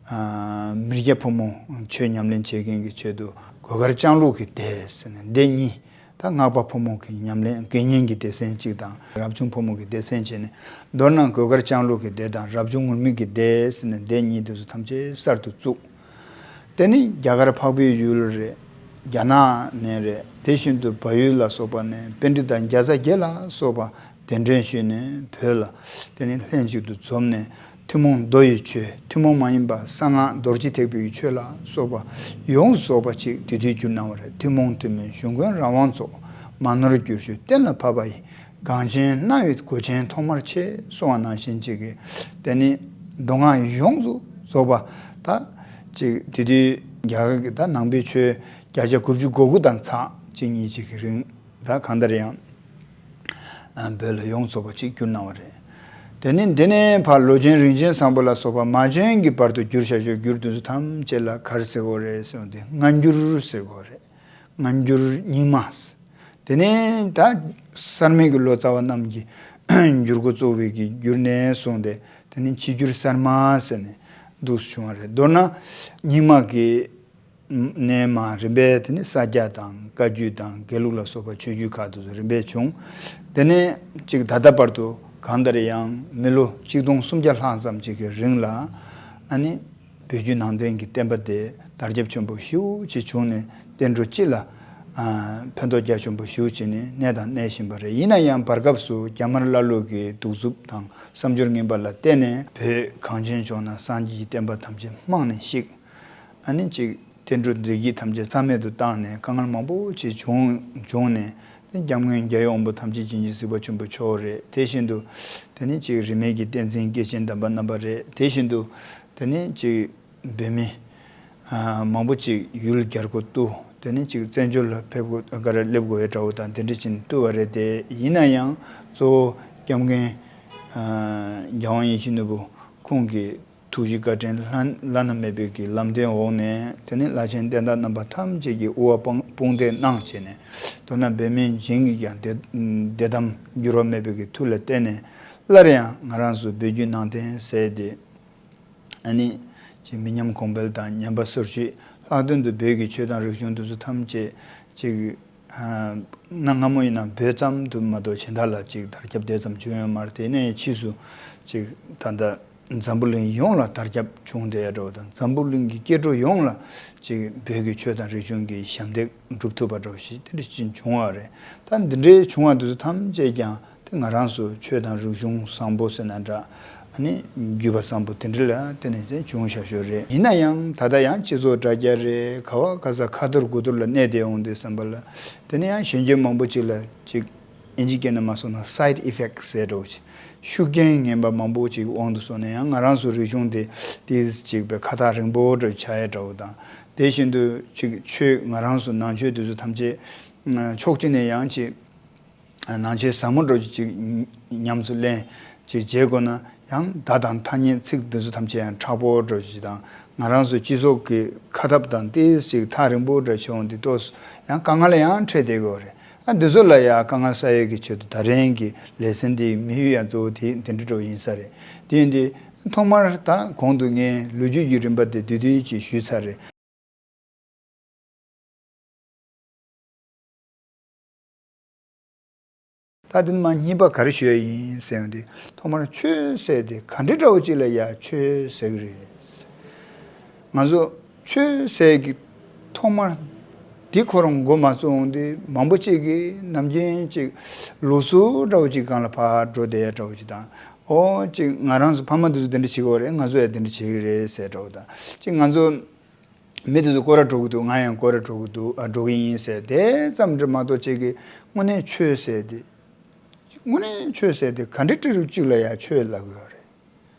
ཨ་མི་སྐྱ་ཕོ་མོ་ཆོས་ཉམས་ལེན་བྱེད་མཁན་གྱི་ཆེད་དུ་གོས་དཀར་ལྕང་ལུག་གི་སྡེ་ཟེར་ནས་སྡེ་གཉིས། ད་སྔགས་པ་ཕོ་མོ་གི་ཉམས་ལེན་དགེ་བསྙེན་གྱི་སྡེ་ཚན་གཅིག་དང་། རབ་བྱུང་ཕོ་མོ་གི་སྡེ་ཚན་བྱས་ནས། མདོར་ན་གོས་དཀར་ལྕང་ལུག་གི་སྡེ་དང་རབ་བྱུང་ངུར་སྨྲིག་གི་སྡེ་ཟེར་ནས་སྡེ་གཉིས་དེ་ཚོ་ཐམས་ཅད་གསར་དུ་བཙུགས། དེ་ནི་རྒྱ་གར་འཕགས་པའི་ཡུལ་རེད། རྒྱ་ནག་ནས་རེད། དེ་བཞིན་དུ་བལ་ཡུལ་ལ་སོགས་པ་ནས་པཎྜི་ཏ་བརྒྱ་རྩ་བརྒྱད་ལ་སོགས་པ་གདན་འདྲེན་ཞུས་ནས་བོད་ལ་དེ་ནི་ལྷན་ཅིག་ཏུ་འཛོམས་ནས། ཐུན་མོང་མདོ་ཡི་ཆོས། ཐུན་མོང་མ་ཡིན་པ་གསང་སྔགས་རྡོ་རྗེ་ཐེག་པའི་ཆོས་ལ་སོགས་པ་ཡོངས་རྫོགས་པ་ཅིག་དེ་དུས་བསྒྱུར་གནང་བ་རེད། ཐུན་མོང་ཐུན་མིན་གཞུང་མགོན་རང་དབང་རྫོགས། མ་ནོར་བསྒྱུར་ཞུ་གཏན་ལ་ཕབ་པ་ཡི། གངས་ཅན་སྣང་བའི་སྒོ་ཆེན་ཐོག་མར་ཕྱེ་གསུང་བ་ནང་བཞིན་ཅིག་གི་དེ་ནི་མདོ་སྔགས་ཡོངས་སུ་རྫོགས་པ་ད་ཅིག་དེ་དུས་རྒྱ་གར་གྱི་ད་ནང་པའི་ཆོས་བརྒྱ་ཆ་དགུ་བཅུ་གོ་དགུ་དང་ཚེག་གཅིག་གཉིས་ཅིག་གི་རིང་ད་གང་ལྟར་ཡང་བོད་ལ་ཡོངས་རྫོགས་པ་ཅིག་བསྒྱུར་གནང་བ་རེད། དེ་ནི་འདི་ནས་ཕར་ལོ་ཆེན་རིན་ཆེན་བཟང་པོ་ལ་སོགས་པ་མ་བྱོན་གྱི་བར་དུ་བསྒྱུར་བྱ་ཆོས་བསྒྱུར་དུས་སུ་ཐམས་ཅད་ལ་ག་རེ་ཟེར་དགོས་རེད་ཟེར་བ་དེ་སྔ་འགྱུར་ཟེར་དགོས་རེད། སྔ་འགྱུར་རྙིང་མ། དེ་ནས་ད་གསར་མའི་གི་ལོ་ཙཱ་བ་རྣམས་ཀྱིས་འགྱུར་འགོ་བཙུགས་པའི་གི་འགྱུར་ནས་བཟུང་སྟེ་དེ་ནས་ཕྱི་འགྱུར་གསར་མ་ཟེར་ནས་འདུག་བྱུང་བ་རེད། མདོར་ན་རྙིང་མ་གི་ནས་མར་རིམ་པས་དེ་ནས་ས་སྐྱ་དང་བཀའ་བརྒྱུད་དང་དགེ་ལུགས་ལ་སོགས་པ་ཆོས་བརྒྱུད་ཁག་དེ་ཚོ་རིམ་པས་བྱུང་། དེ་ནས་ཅིག་ད་ལྟ་བར་དུ་གང་ལྟར་ཡང་མི་ལོ་ཆིག་སྟོང་སུམ་བརྒྱ་ལྷག་ཙམ་ཅིག་གི་རིང་ལ་ཨ་ནི། བོད་བརྒྱུད་ནང་བསྟན་གྱི་བསྟན་པ་དེ་དར་ཁྱབ་ཆེན་པོ་ཞེ་པོ་ཅིག་བྱུང་ནས་བསྟན་འགྲོ་སྤྱི་ལ་ཨ་ཕན་ཐོགས་རྒྱ་ཆེན་པོ་ཞེ་པོ་ཅིག་ནས་གནས་དང་གནས་བཞིན་པ་རེད། ཡིན་ན་ཡང་བར་སྐབས་སུ་རྒྱ་དམར་ཀླ་ཀློ་གི་གདུག་རྩུབ་དང་བསམ་སྦྱོར་ངན་པ་ལ་བརྟེན་ནས་བོད་གངས་ཅན་ལྗོངས་ན་སངས་རྒྱས་ཀྱི་བསྟན་པ་ཐམས་ཅད་རྨང་ནས་བཤིག་ཨ་ནི་ཅིག་བསྟན་འགྲོ་བདེ་སྐྱིད་ཐམས་ཅད་རྩ་མེད་དུ་བཏང་ནས་དཀའ་ངལ་མང་པོ་ཅིག་བྱུང་བྱུང་ནས་དེ་སྐྱབས་མགོན་རྒྱལ་བའི་དབང་པོ་ཐམས་ཅད་མཁྱེན་ཅིང་གཟིགས་པ་ཆེན་པོ་མཆོག་རེད། དེ་བཞིན་དུ་དེ་ནི་ཅིག་རིས་མེད་ཀྱི་བསྟན་འཛིན་སྐྱེས་ཆེན་དམ་པ་རྣམ་པ་རེད། དེ་བཞིན་དུ་དེ་ནི་ཅིག་བོད་མི་ཨ་མང་པོ་ཅིག་ཡུལ་གྱར་དགོས་བཏུལ། དེ་ནི་ཅིག་བཙན་བྱོལ་ལ་ཕེབས་དགོས་ག་རེ་སླེབས་དགོས་པའི་འདྲ་བོ་དང་དེ་འདྲ་ཅིག་བཏུལ་བ་རེད་དེ། ཡིན་ན་ཡང་གཙོ་བོ་སྐྱབས་མགོན་ཨ་རྒྱལ་དབང་ཡིད་བཞིན་ནོར་བུ་ཁོང་གི་ཐུགས་རྗེ་བཀའ་དྲིན་བླ་བླ་ན་མེད་པའི་གི་ལམ་སྟོན་འོག་ནས་དེ་ནི་བླ་ཆེན་བསྟན་བདག་རྣམ་པ་ཐམས་ཅད་ཀྱིས་དབུ་བ་དཔུང་དཔུང་འདེགས་གནང་བྱས་ནས་མདོར་ན་བོད་མི་གཞན་གྱིས་ཀྱང་བདེ་བདེ་དམ་འགྱུར་བ་མེད་པའི་གི་མཐུ་ལ་བརྟེན་ནས་སླར་ཡང་ང་རང་ཚོ་བོད་བརྒྱུད་ནང་བསྟན་ཟེར་དེ། ཨ་ནི་ཅིག་མི་ཉམས་གོང་འཕེལ་དང་ཉམས་པ་སོར་ཆུད། ལྷག་དོན་དུ་བོད་ཀྱི་ཆོས་དང་རིག་གཞུང་དེ་ཚོ་ཐམས་ཅད་ཅིག་ཨ་གནའ་སྔ་མོ་ཡིན་ན་བོད་ཙམ་དུ་མ་གཏོགས་གཞན་དག་ལ་ཅིག་དར་ཁྱབ་དེ་ཙམ་བྱུང་ཡོད་མ་རེད། དེ་ནས་ཕྱིས་སུ་ཅིག་ད་ལྟ་འཛམ་བུ་གླིང་ཡོངས་ལ་དར་ཁྱབ་བྱུང་བསྡད་འགྲོ་བ་དང་འཛམ་བུ་གླིང་གི་སྐྱེ་འགྲོ་ཡོངས་ལ་ཅིག་བོད་ཀྱི་ཆོས་དང་རིག་གཞུང་གི་ཞབས་འདེགས་སྒྲུབ་ཐུབ་པ་འདྲ་བོ་ཞིག་དེ་འདྲ་ཅིག་བྱུང་བ་རེད། ད་འདི་འདྲའི་བྱུང་བ་དེ་ཚོ་ཐམས་ཅད་ཀྱང་། དེ་ང་རང་ཚོ་ཆོས་དང་རིག་གཞུང་བཟང་པོ་ཟེར་ན་འདྲ། ཨ་ནི་བརྒྱུད་པ་བཟང་པོ་དེ་འདྲ་ལ་བརྟེན་ནས་བྱུང་བཞག་ཤོས་རེད། ཡིན་ན་ཡང་ད་ལྟ་ཡང་སྤྱི་ཚོགས་དྲ་རྒྱ་རེད། ག་བ་ག་ས་ཁ་ཐོར་དགུ་ཐོར་ལ་གནས་བསྡད་འོང་དུས་ཙམ་པ་ལ། དེ་ནས་ཡང་གཞོན་སྐྱེས་མང་པོ་ཅིག་ལ་ཅིག་ཨིན་ཇི་སྐད་ནས་མ་སོང་ན་side effect་ཟེར་འདྲ་བོ་ཅིག་ཤུགས་རྐྱེན་ངན་པ་མང་པོ་ཅིག་འོང་དུ་སོང་ནས་ཡང་ང་རང་ཚོ་རིག་གཞུང་དེ་ཏིས་ཅིག་པའི་ཁ་ཐག་རིང་པོ་འདྲ་ཆགས་ཡ་འདྲ་བོ་དང་། དེ་བཞིན་དུ་ཅིག་ཆོས་ང་རང་ཚོ་ནང་ཆོས་དེ་ཚོ་ཐམས་ཅད་ཕྱོགས་གཅིག་ནས་ཡང་ཅིག་ནང་ཆོས་ཟབ་མོ་འདྲ་ཅིག་ཉམས་སུ་ལེན་ཅིག་བྱེད་དགོས་ན་ཡང་བརྡ་དང་ཐ་སྙད་ཚིག་འདི་ཚོ་ཐམས་ཅད་ཡང་མཁྲེགས་པོ་འདྲ་ཅིག་དང་ང་རང་ཚོ་སྤྱི་ཚོགས་ཀྱི་ཁ་ཐབས་དང་ཏིས་ཅིག་ཐག་རིང་པོ་འདྲ་བྱུང་འདི་ཏོག་ཙམ་ཡང་དཀའ་ངལ་ཡང་འཕྲད་བསྡད་ཀྱི་ཡོད་རེད། ཨ་འདི་ཚོ་ལ་ཡང་དཀའ་ངལ་སེལ་ཡས་ཀྱི་ཆེད་དུ་ད་རིང་གི་ལེ་ཚན་འདིའི་དམིགས་ཡུལ་ཡང་གཙོ་བོ་དེ་དེ་འདྲ་འདྲ་ཡིན་ས་རེད། དེ་ཡིན་དུས་ཐོག་མར་ད་གོང་དུ་ངས་ལོ་རྒྱུས་ཀྱི་རིམ་པ་དེ་བསྡུས་བསྡུས་ཅིག་ཞུས་ཚར་རེད། ད་དེ་ནས་མར་གཉིས་པ་ག་རེ་ཞུ་ཡ་ཡིན་ཟེར་ཡོང་དུས་ཐོག་མར་ཆོས་ཟེར་དེ་ག་འདྲ་འདྲ་བོ་ཅིག་ལ་ཡ་ཆོས་ཟེར་གི་རེད། ང་ཚོ་ཆོས་ཟེར་གི་ཐོག་མར་འདི་ཁོ་རང་མགོ་མ་ཚོས་འོང་དུས་མང་པོ་ཅིག་གིས་ནམ་རྒྱུན་ཅིག་ལུགས་སྲོལ་འདྲ་བོ་ཅིག་སྒང་ལ་ཕར་འགྲོ་བསྡད་ཡ་འདྲ་བོ་ཅིག་དང་། ཨོ་ཅིག་ང་རང་ཚོ་ཕ་མ་དེ་ཚོ་དེ་འདྲ་བྱེད་ཀྱི་ཡོད་རེད། ང་ཚོ་ཡང་དེ་འདྲ་བྱེད་ཀྱི་རེད་ཟེར་འདྲ་བོ་དང་། ཅིག་ང་ཚོ་མི་དེ་ཚོ་སྐོར་ར་འགྲོ་གི་འདུག་ང་ཡང་སྐོར་ར་འགྲོ་གི་འདུག་ཨ་འགྲོ་གི་ཡིན་ཟེར་དེ་ཙམ་འདྲ་མ་གཏོགས་ཅིག་གིས་དངོས་གནས་ཆོས་ཟེར་དེ། དངོས་གནས་ཆོས་ཟེར་དེ་ག་འདྲ་འདྲ་བོ་ཅིག་ལ་ཡང་ཆོས་ལབ་ཀྱི་ཡོད་རེད།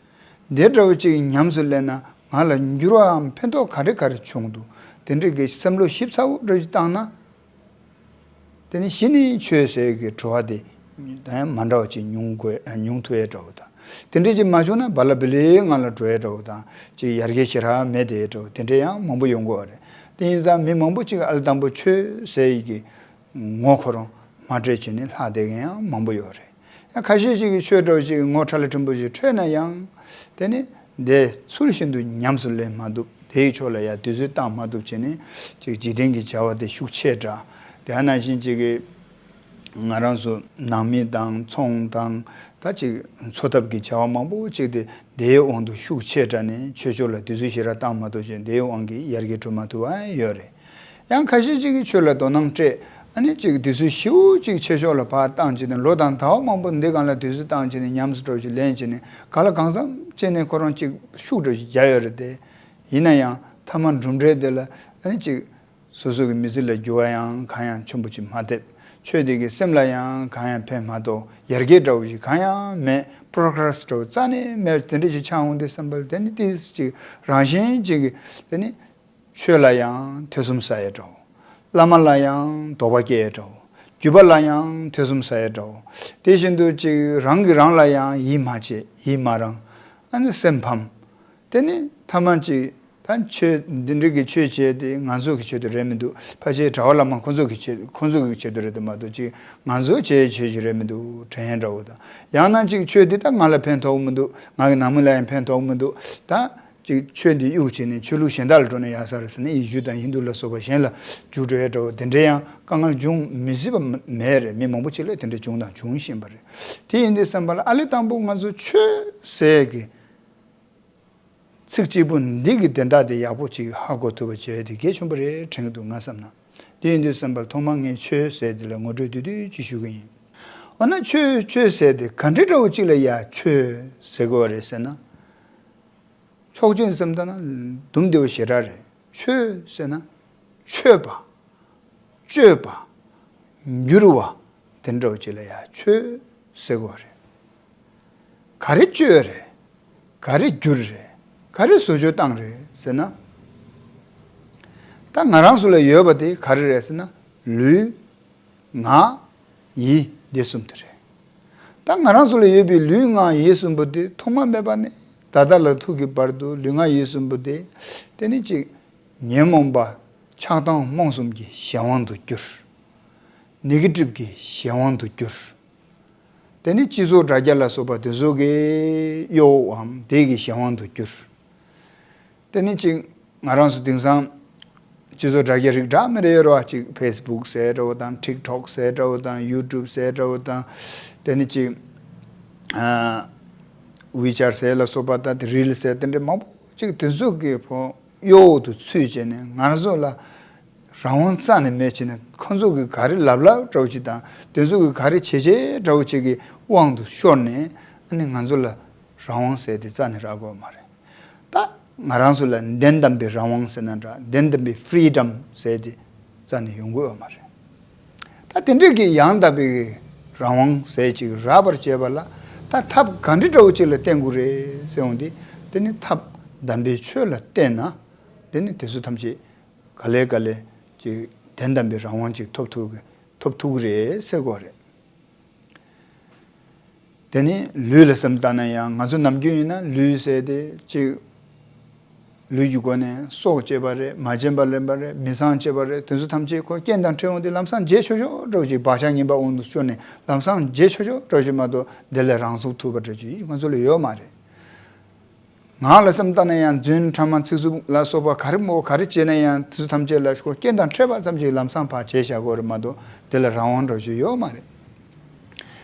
འདི་འདྲ་བོ་ཅིག་ཉམས་སུ་ལེན་ན་ང་ལ་འགྱུར་བའམ་ཕན་ཐོགས་ག་རེ་ག་རེ་བྱུང་འདུག་དེ་འདྲ་གི་བསམ་བློ་ཞིབ་ཚགས་པོ་འདྲ་ཅིག་བཏང་ན། དེ་ནི་གཞི་ནས་ཆོས་ཟེར་གྱི་དྲི་བ་དེ་ད་ཡང་མ་འདྲ་བ་ཅིག་ཉུང་དགོས་ཉུང་ཐུབ་ཡས་འདྲ་བོ་དང་། དེ་འདྲ་ཅིག་མ་བྱུང་ན་བ་ལ་བི་ལིའི་ངང་ལ་འགྲོ་ཡས་འདྲ་བོ་དང་། ཅིག་ཡར་རྒྱས་ཞེ་དྲག་མེད་དེ་འདྲ་བོ་དེ་འདྲ་ཡང་མང་པོ་ཡོང་གི་ཡོད་རེད། དེ་ཡིན་ཙང་མི་མང་པོ་ཅིག་ཨ་ལ་དང་པོ་ཆོས་ཟེར་ཡས་ཀྱི་ངོ་ཁོ་རང་མ་འཕྲོད་བྱས་ནས་ལྷག་བསྡད་མཁན་ཡང་མང་པོ་ཡོད་རེད། ཡང་ཁ་ཤས་ཤིག་གིས་ཆོས་འདྲ་བོ་ཅིག་ངོ་ཁྲ་ལ་ཕྲན་བུ་ཞིག་འཕྲོད་ན་ཡང་། དེ་ནི་དེ་ཚུལ་བཞིན་དུ་ཉམས་སུ་ལེན་མ་ཐུབ། དེའི་ཕྱོགས་ལ་ཡང་དུས་ཚོད་བཏང་མ་ཐུབ་བྱས་ནས་ཅིག་འཇིག་རྟེན་གྱི་བྱ་བ་དེ་ཤུགས་ཆེ་དྲགས། དེ་ནང་བཞིན་ཅིག་གིས་ང་རང་ཚོ་ནང་མི་དང་ཚོང་དང་ད་ཅིག་འཚོ་ཐབས་ཀྱི་བྱ་བ་མང་པོ་ཅིག་དེ་དེའི་དབང་དུ་ཤུགས་ཆེ་དྲགས་ནས་ཆོས་ཕྱོགས་ལ་དུས་ཚོད་ཞེ་དྲག་བཏང་མ་ཐུབ་བྱས་དེའི་དབང་གིས་ཡར་རྒྱས་འགྲོ་མ་ཐུབ་པ་ཡོད་རེད། ཡང་ཁ་ཤས་ཅིག་གིས་ཆོས་ལ་དོ་སྣང་སྤྲད། ཨ་ནི་ཅིག་དུས་ཚོད་ཞེ་པོ་ཅིག་ཆོས་ཕྱོགས་ལ་ཕར་བཏང་བྱས་ནས་ལོ་དང་ཟླ་བ་མང་པོ་འདི་སྒང་ལ་དུས་ཚོད་བཏང་བྱས་ནས་ཉམས་སུ་འགྲོ་ཞིག་ལེན་བྱས་ནས་གང་ལ་གང་འཚམ་བྱས་ནས་ཁོ་རང་ཅིག་ཤུགས་འགྲོ་ཞིག་རྒྱག་ཡོད་རེད་དེ། ཡིན་ན་ཡང་མཐའ་མ་གྲུབ་འབྲས་དེ་ལ་ཨ་ནི་ཅིག་སོ་སོ་གི་མི་ཚེ་ལ་འགྱུར་བ་ཡང་གང་ཡང་ཆེན་པོ་ཅིག་མ་ཐེབས། ཆོས་འདི་གིས་སེམས་ལ་ཡང་གང་ཡང་ཕན་མ་གཏོགས་ཡར་རྒྱས་འདྲ་བོ་ཞིག་གང་ཡང་མེད། པྲོ་གྷི་རེ་སི་འདྲ་བོ་རྩ་ནས་མེད། དེ་འདྲ་ཞིག་ཆགས་འོང་དུས་ཙམ་པ་ལ་དེ་ནི་ཏོག་ཙམ་ཅིག་རང་བཞིན་ཅིག་གིས་དེ་ནི་ཆོས་ལ་ཡང་ཐེ་ཚོམ་ཟ་ཡ་འདྲ་བོ། བླ་མ་ལ་ཡང་དོགས་པ་སྐྱེ་ཡ་འདྲ་བོ། རྒྱུད་པ་ལ་ཡང་ཐེ་ཚོམ་ཟ་ཡ་འདྲ་བོ། དེ་བཞིན་དུ་ཅིག་རང་གིས་རང་ལ་ཡང་ཡིད་མ་ཆེས། ཡིད་མ་རངས། ཨ་ནི་སེམས་ཕམ། དེ་ནི་ཐ་མ་ཅིག་ད་ཆོས་འདི་འདྲ་གི་ཆོས་བྱས་ཏེ་ང་ཚོ་གི་ཆེད་དུ་རེད་མི་འདུག། ཕལ་ཆེར་གྲྭ་པ་བླ་མ་ཁོ་ཚོ་གི་ཆེད་ཁོ་ཚོ་གི་ཆེད་དུ་རེད་དེ་མ་གཏོགས་ཅིག་ང་ཚོ་བྱས་ཆོས་ཅིག་རེད་མི་འདུག་དྲན་ཡ་འདྲ་བོ་དང་། ཡང་ན་ཅིག་ཆོས་འདི་ད་ང་ལ་ཕན་ཐོགས་མི་འདུག། ང་གི་ནང་མི་ལ་ཡང་ཕན་ཐོགས་མི་འདུག། ད་ཅིག་ཆོས་འདི་གཡུག་བྱས་ནས་ཆོས་ལུགས་གཞན་དག་ལ་འགྲོ་ན་ཡག་ས་རེད་ཟེར་ནས་ཡེ་ཤུ་དང་ཧིན་དུ་ལ་སོགས་པ་གཞན་ལ་རྒྱུགས་འགྲོ་ཡ་འདྲ་བོ་དེ་འདྲ་ཡང་དཀའ་ངལ་འབྱུང་མི་སྲིད་པ་མ་མེད་རེད། མི་མང་པོ་ཅིག་ལ་དེ་འདྲ་བྱུང་དང་འབྱུང་བཞིན་པ་རེད། དེ་ཡིན་དུས་ཙམ་པ་ལ་ཨ་ལས་དང་པོ་ང་ཚོ་ཆོས་ཟེར་གི་ཚིག་གཅིག་པོ་འདི་གི་དོན་དག་དེ་ཡག་པོ་ཅིག་ཧ་གོ་ཐུབ་པ་བྱས་དེ་གལ་ཆེན་པོ་རེད་དྲན་གི་འདུག་ང་བསམ་ན། དེ་ཡིན་དུས་ཙམ་པ་ལ་ཐོག་མར་ངས་ཆོས་ཟེར་དེ་ལ་ངོ་སྤྲོད་བསྡུས་བསྡུས་ཅིག་ཞུ་གི་ཡིན། འོ་ན་ཆོས་ཆོས་ཟེར་དེ་ག་འདྲ་འདྲ་བོ་ཅིག་ལ་ཡ་ཆོས་ཟེར་དགོས་པ་རེད་ཟེར་ན། ཕྱོགས་གཅིག་ནས་བསམ་ད་ན་དུམ་བདེ་བོ་ཞེ་དྲག་རེད། ཆོས་ཟེར་ན་མཆོད་པ། སྤྱོད་པ། འགྱུར་བ། དེ་འདྲ་བོ་ཅིག་ལ་ཡ་ཆོས་ཟེར་དགོས་རེད། ག་རེ་སྤྱོད་རེད། ག་རེ་འགྱུར་རེད། ག་རེ་བཟོ་བཅོས་བཏང་རེད་ཟེར་ན། ད་ང་རང་ཚོ་ལ་ཡོད་པ་དེ་ག་རེ་རེད་ཟེར་ན། ལུས། ངག། ཡིད། འདི་གསུམ་དེ་རེད། ད་ང་རང་ཚོ་ལ་ཡོད་པའི་ལུས་ངག་ཡིད་གསུམ་པོ་དེ་ཐོག་མ་མེད་པ་ནས་ད་ལྟ་ལ་ཐུག་གི་བར་དུ་ལུས་ངག་ཡིད་གསུམ་པོ་དེ། དེ་ནི་གཅིག་ཉོན་མོངས་པ་ཆགས་སྡང་རྨོངས་གསུམ་གྱི་གཞན་དབང་དུ་གྱུར། ནེ་གེ་ཊིབ་ཀྱི་གཞན་དབང་དུ་གྱུར། དེ་ནི་སྤྱི་ཚོགས་དྲ་རྒྱ་ལ་སོགས་པ་དེ་ཚོ་གི་གཡོ་འམ་དེ་གི་གཞན་དབང་དུ་གྱུར། དེ་ནི་གཅིག་ང་རང་ཚོ་དེང་སང་སྤྱི་ཚོགས་དྲ་རྒྱ་རིགས་འདྲ་མི་འདྲ་ཡོད་རེད་བ། གཅིག་ཕེ་སི་བུག་ཟེར་འདྲ་བོ་དང་ཊིག་ཊོག་ཟེར་འདྲ་བོ་དང་ཡུ་ཊུབ་ཟེར་འདྲ་བོ་དང་། དེ་ནི་གཅིག་ཨ་ཝི་ཆེཊ་ཟེར་ལ་སོགས་པ་དང་དེ་རིལ་ཟེར་དེ་འདྲ་མང་པོ་གཅིག་དེ་ཚོ་གི་ཕོ་གཡོ་འོག་ཏུ་ཚུད་བྱས་ནས་ང་ཚོ་ལ་རང་དབང་རྩ་ནས་མེད་བྱས་ནས་ཁོ་ཚོ་གི་ག་རེ་ལབ་ལབ་འདྲ་བོ་ཅིག་དང་དེ་ཚོ་གི་ག་རེ་བྱེད་བྱེད་འདྲ་བོ་ཅིག་གི་དབང་དུ་ཤོར་ནས་ཨ་ནི་ང་ཚོ་ལ་རང་དབང་ཟེར་དེ་རྩ་ནས་རག་གི་ཡོད་མ་རེད། ད་ང་རང་ཚོ་ལ་དོན་དམ་པའི་རང་དབང་ཟེར་ན་འདྲ། དོན་དམ་པའི་ཕི་རི་ཌམ་ཟེར་དེ་རྩ་ནས་ཡོང་གི་ཡོད་མ་རེད། ད་དེ་འདྲས་ཀྱི་ཡང་དག་པའི་རང་དབང་ཟེར་ཅིག་རག་པར་བྱེད་པ་ལ་ད་ཐབས་ག་འདྲ་འདྲ་བོ་ཅིག་ལ་བརྟེན་དགོས་རེད་ཟེར་འོང་དུས། དེ་ནི་ཐབས་དམ་པའི་ཆོས་ལ་བརྟེན་ན་དེ་ནི་དེ་ཚོ་ཐམས་ཅད་ག་ལེ་ག་ལེ་ཅིག་དོན་དམ་པའི་རང་དབང་ཅིག་ཐོབ་ཐུབ་ཀྱི་ཐོབ་ཐུབ་ཀྱི་རེད་ཟེར་དགོས་རེད། དེ་ནི་ལུས་ལ་སེམས་བཏང་ན་ཡང་ང་ཚོ་ནམ་རྒྱུན་ཡིན་ན་ལུས་ཟེར་དེ་གཅིག་ལུས་ཀྱི་སྒོ་ནས་སྲོག་བཅད་པ་རེད། མ་བྱིན་པ་ལེན་པ་རེད། མི་ཚངས་སྤྱོད་པ་རེད། དེ་ཚོ་ཐམས་ཅད་ཁོ་རྐྱེན་དང་འཕྲད་འོང་དུས་ལམ་སང་བརྗེད་ཆོག་ཆོག་འདྲ་བོ་ཅིག་བག་ཆགས་ངན་པ་དབང་དུ་ཤོར་ནས་ལམ་སང་བརྗེད་ཆོག་ཆོག་འདྲ་བོ་ཅིག་མ་གཏོགས་དེ་ལས་རང་ཚུགས་ཐུབ་པ་འདྲ་ཅིག་ང་ཚོ་ལ་ཡོད་མ་རེད། ངག་ལ་སེམས་བཏང་ན་ཡང་རྫུན་ཕྲ་མ་ཚིག་རྩུབ་ལ་སོགས་པ་ག་རེ་མོ་ག་རེ་བྱས་ན་ཡང་དེ་ཚོ་ཐམས་ཅད་ལ་ཁོ་རྐྱེན་དང་འཕྲད་པ་ཙམ་ཅིག་ལམ་སང་ཕར་བརྗེད་བཞག་དགོས་རེད་མ་གཏོགས་དེ་ལ་རང་དབང་འདྲ་བོ་ཅིག་ཡོད་མ་རེད།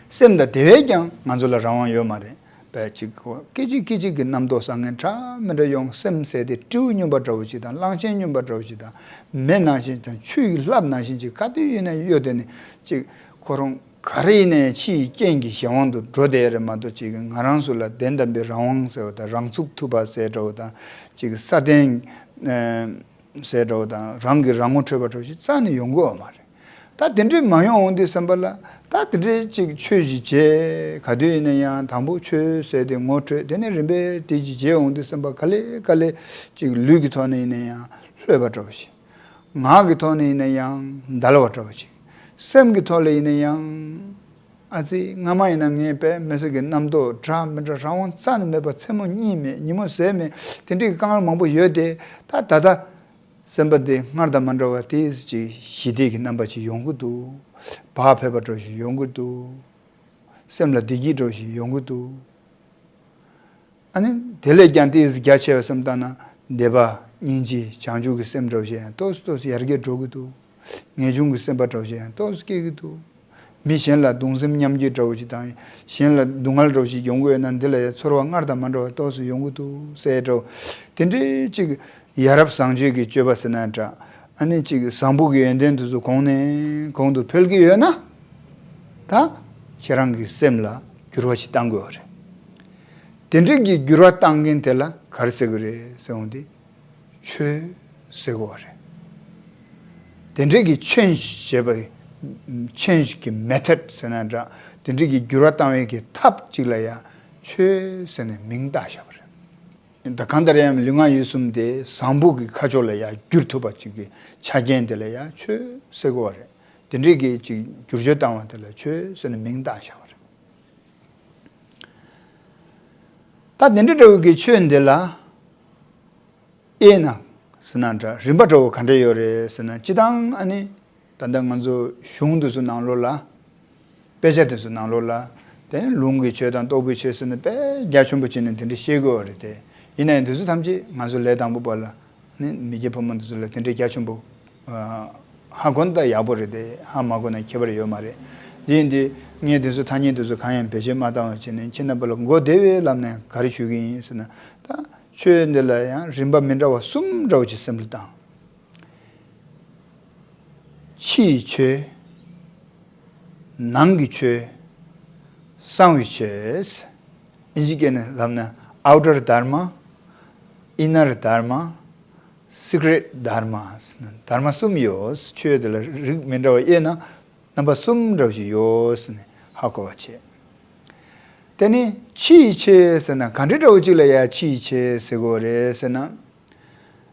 སེམས་དང་དེ་བས་ཀྱང་ང་ཚོ་ལ་རང་དབང་ཡོད་མ་རེད། པས་ཅིག་ཁོ་སྐད་ཅིག་སྐད་ཅིག་གི་རྣམ་རྟོག་བཟང་ངན་འདྲ་མི་འདྲ་ཡོང་། སེམས་ཟེར་དེ་སྤྲེའུ་སྨྱོན་པ་འདྲ་བོ་ཅིག་དང་གླང་ཆེན་སྨྱོན་པ་འདྲ་བོ་ཅིག་དང་མེ་ནང་བཞིན་དང་ཆུ་ཡི་རླབས་ནང་བཞིན་ཅིག་ག་དུས་ཡིན་ན་གཡོ་དེ་ནི་ཅིག་ཁོ་རང་ག་རེ་ཡིན་ནའི་ཕྱི་ཡི་རྐྱེན་གྱི་གཞན་དབང་དུ་འགྲོ་བསྡད་རེད་མ་གཏོགས་ཅིག་ང་རང་ཚོ་ལ་དོན་དམ་པའི་རང་དབང་ཟེར་བ་དང་རང་ཚུགས་ཐུབ་པ་ཟེར་འདྲ་བོ་དང་ཅིག་སྲ་བརྟན་ཟེར་འདྲ་བོ་དང་རང་གིས་རང་ངོ་འཕྲོད་པ་འདྲ་བོ་ཞིག་རྩ་ནས་ཡོང་གི་ཡོད་མ་རེད། ད་དེ་འདྲས་མ་ཡོང་འོང་དུས་ཙམ་པ་ལ་ད་དེ་འདྲས་ཅིག་ཆོས་ཞིག་བྱས་ག་དུས་ཡིན་ན་ཡང་དང་པོ་ཆོས་ཟེར་དེ་ངོ་འཕྲོད། དེ་ནས་རིམ་པས་དེ་ཅིག་བྱས་འོང་དུས་ཙམ་པ་ག་ལེ་ག་ལེ་ཅིག་ལུས་ཀྱི་ཐོག་ནས་ཡིན་ན་ཡང་ལྷོད་པ་འདྲ་བོ་ཞིག་ངག་གི་ཐོག་ནས་ཡིན་ན་ཡང་དལ་བ་འདྲ་བོ་ཅིག་སེམས་ཀྱི་ཐོག་ལ་ཡིན་ན་ཡང་ཨ་ཙི་སྔ་མ་ཡིན་ན་ངས་དཔེ་མི་སྲིད་ཀྱི་རྣམ་རྟོག་འདྲ་མི་འདྲ་རང་དབང་རྩ་ནས་མེད་པ་མཚན་མོ་གཉིད་མེད་ཉིན་མོ་ཟས་མེད་དེ་འདྲའི་དཀའ་ངལ་མང་པོ་ཡོད་དེ། ད་ད་ལྟ་སེམས་པ་དེ་སྔར་དང་མ་འདྲ་བ་དེ་ཅིག་ཞི་བདེ་གི་རྣམ་པ་ཅིག་ཡོང་གི་འདུག་བག་ཕེབས་པ་འདྲ་ཞིག་ཡོང་གི་འདུག་སེམས་ལ་བདེ་སྐྱིད་འདྲ་ཞིག་ཡོང་གི་འདུག་ཨ་ནི་དེ་ལས་ཀྱང་ཏོག་ཙམ་རྒྱ་ཆེ་བ་སེམས་བཏང་ན་བདེ་བ་སྙིང་རྗེ་བྱང་ཆུབ་ཀྱི་སེམས་འདྲ་བོ་ཞིག་ཡང་ཏོག་ཙམ་ཏོག་ཙམ་ཡར་རྒྱས་འགྲོ་གི་འདུག་ངེས་འབྱུང་གི་སེམས་པ་འདྲ་བོ་ཞིག་ཡང་ཏོག་ཙམ་སྐྱེ་གི་འདུག་མི་གཞན་ལ་གདུང་སེམས་མཉམ་སྐྱེད་འདྲ་བོ་ཞིག་དང་གཞན་ལ་སྡུག་བསྔལ་འདྲ་བོ་ཞིག་ཡོང་གི་ཡོད་ན་འདི་ལ་ཡང་ཚོར་བ་སྔར་དང་མ་འདྲ་བ་ཏོག་ཙམ་ཡོང་གི་འདུག་ཟེར་འདྲ་བོ། དེ་འདྲའི་ཅིག་ཡ་རབས་བཟང་སྤྱོད་ཀྱི་སྤྱོད་པ་ཟེར་ན་འདྲ། ཨ་ནི་ཅིག་བཟང་པོ་གི་ཡོན་ཏན་དེ་ཚོ་གོང་ནས་གོང་དུ་འཕེལ་གྱི་ཡོད་ན། ད་ཁྱེད་རང་གི་སེམས་ལ་འགྱུར་བ་ཞིག་གཏང་དགོས་པ་རེད། དེ་འདྲའི་གི་འགྱུར་བ་གཏང་མཁན་དེ་ལ་ག་རེ་ཟེར་གི་རེད་ཟེར་འོང་དུས། ཆོས་ཟེར་གི་རེད། དེ་འདྲའི་གི་ཆོས་ཞེས་པ་ change གི method ཟེར་ན་འདྲ། དེ་འདྲའི་གི་འགྱུར་བ་བཏང་བའི་གི་ཐབས་ཅིག་ལ་ཡང་ཆོས་ཟེར་ནས་མིང་བཏགས་བཞག་པ་རེད། ད་གང་ལྟར་ཡང་ལུས་ངག་ཡིད་གསུམ་དེ་བཟང་པོ་གི་ཁ་ཕྱོགས་ལ་ཡང་བསྒྱུར་ཐུབ་པ་ཅིག་གི་ཆ་རྐྱེན་དེ་ལ་ཡང་ཆོས་ཟེར་དགོས་པ་རེད། དེ་འདྲའི་གི་ཅིག་བསྒྱུར་བཅོས་བཏང་བ་དེ་ལ་ཆོས་ཟེར་ནས་མིང་བཏགས་བཞག་པ་རེད། ད་དེ་འདྲ་འདྲ་བོ་གི་ཆོས་འདི་ལ་དབྱེ་ན་ཟེར་ན་འདྲ། རིམ་པ་འདྲ་བོ་ག་འདྲ་ཡོད་རེད་ཟེར་ན། སྤྱིར་བཏང་ཨ་ནི་ད་ལྟ་ང་ཚོ་གཞུང་དེ་ཚོ་ནང་ལོགས་ལ། དཔེ་ཆ་དེ་ཚོ་ནང་ལོགས་ལ། དེ་ནི་ལུང་གི་ཆོས་དང་རྟོགས་པའི་ཆོས་ཟེར་ནས་དཔེ་རྒྱ་ཆེན་པོ་བྱས་ནས་དེ་འདྲ་བཤད་དགོས་པ་རེད་དེ། ཡིན་ན་ཡང་དེ་ཚོ་ཐམས་ཅད་ང་ཚོ་ལས་དང་པོ་པ་ལ་ནི་མི་སྐྱ་ཕོ་མོ་དེ་ཚོ་ལ་དེ་འདྲའི་རྒྱ་ཆེན་པོ་ཧ་གོ་ན་ད་ཡག་པོ་རེད་དེ། ཧ་མ་གོ་ན་ཁྱད་པར་ཡོད་མ་རེད། འདི་ཡིན་དུས་ངས་དེ་ཚོ་ཐ་སྙད་དེ་ཚོ་གང་ཡང་བེད་སྤྱོད་མ་བཏང་བ་བྱས་ནས་ཁྱེད་རྣམ་པ་ལ་གོ་བདེ་བའི་ལམ་ནས་ག་རེ་ཞུ་གི་ཡིན་ཟེར་ན། ད་ཆོས་འདི་ལ་ཡང་རིམ་པ་མི་འདྲ་བ་གསུམ་འདྲ་བོ་ཅིག་སེམས་ལ་བཏང་། ཕྱི་ཡི་ཆོས། ནང་གི་ཆོས། གསང་བའི་ཆོས། ཨིན་ཇི་སྐད་ནས་ལབ་ན་outer dharma, inner dharma, secret dharma ཟེར་ན་དྷརྨ་གསུམ་ཡོད། ཆོས་དེ་ལ་རིགས་མི་འདྲ་བ་དབྱེ་ན་རྣམ་པ་གསུམ་འདྲ་བ་ཞིག་ཡོད་ཟེར་ནས་ཧ་གོ་བ་བྱེད། དེ་ནི་ཕྱི་ཡི་ཆོས་ཟེར་ན་ག་འདྲ་འདྲ་བོ་ཅིག་ལ་ཡང་ཕྱི་ཡི་ཆོས་ཟེར་དགོས་རེད་ཟེར་ན།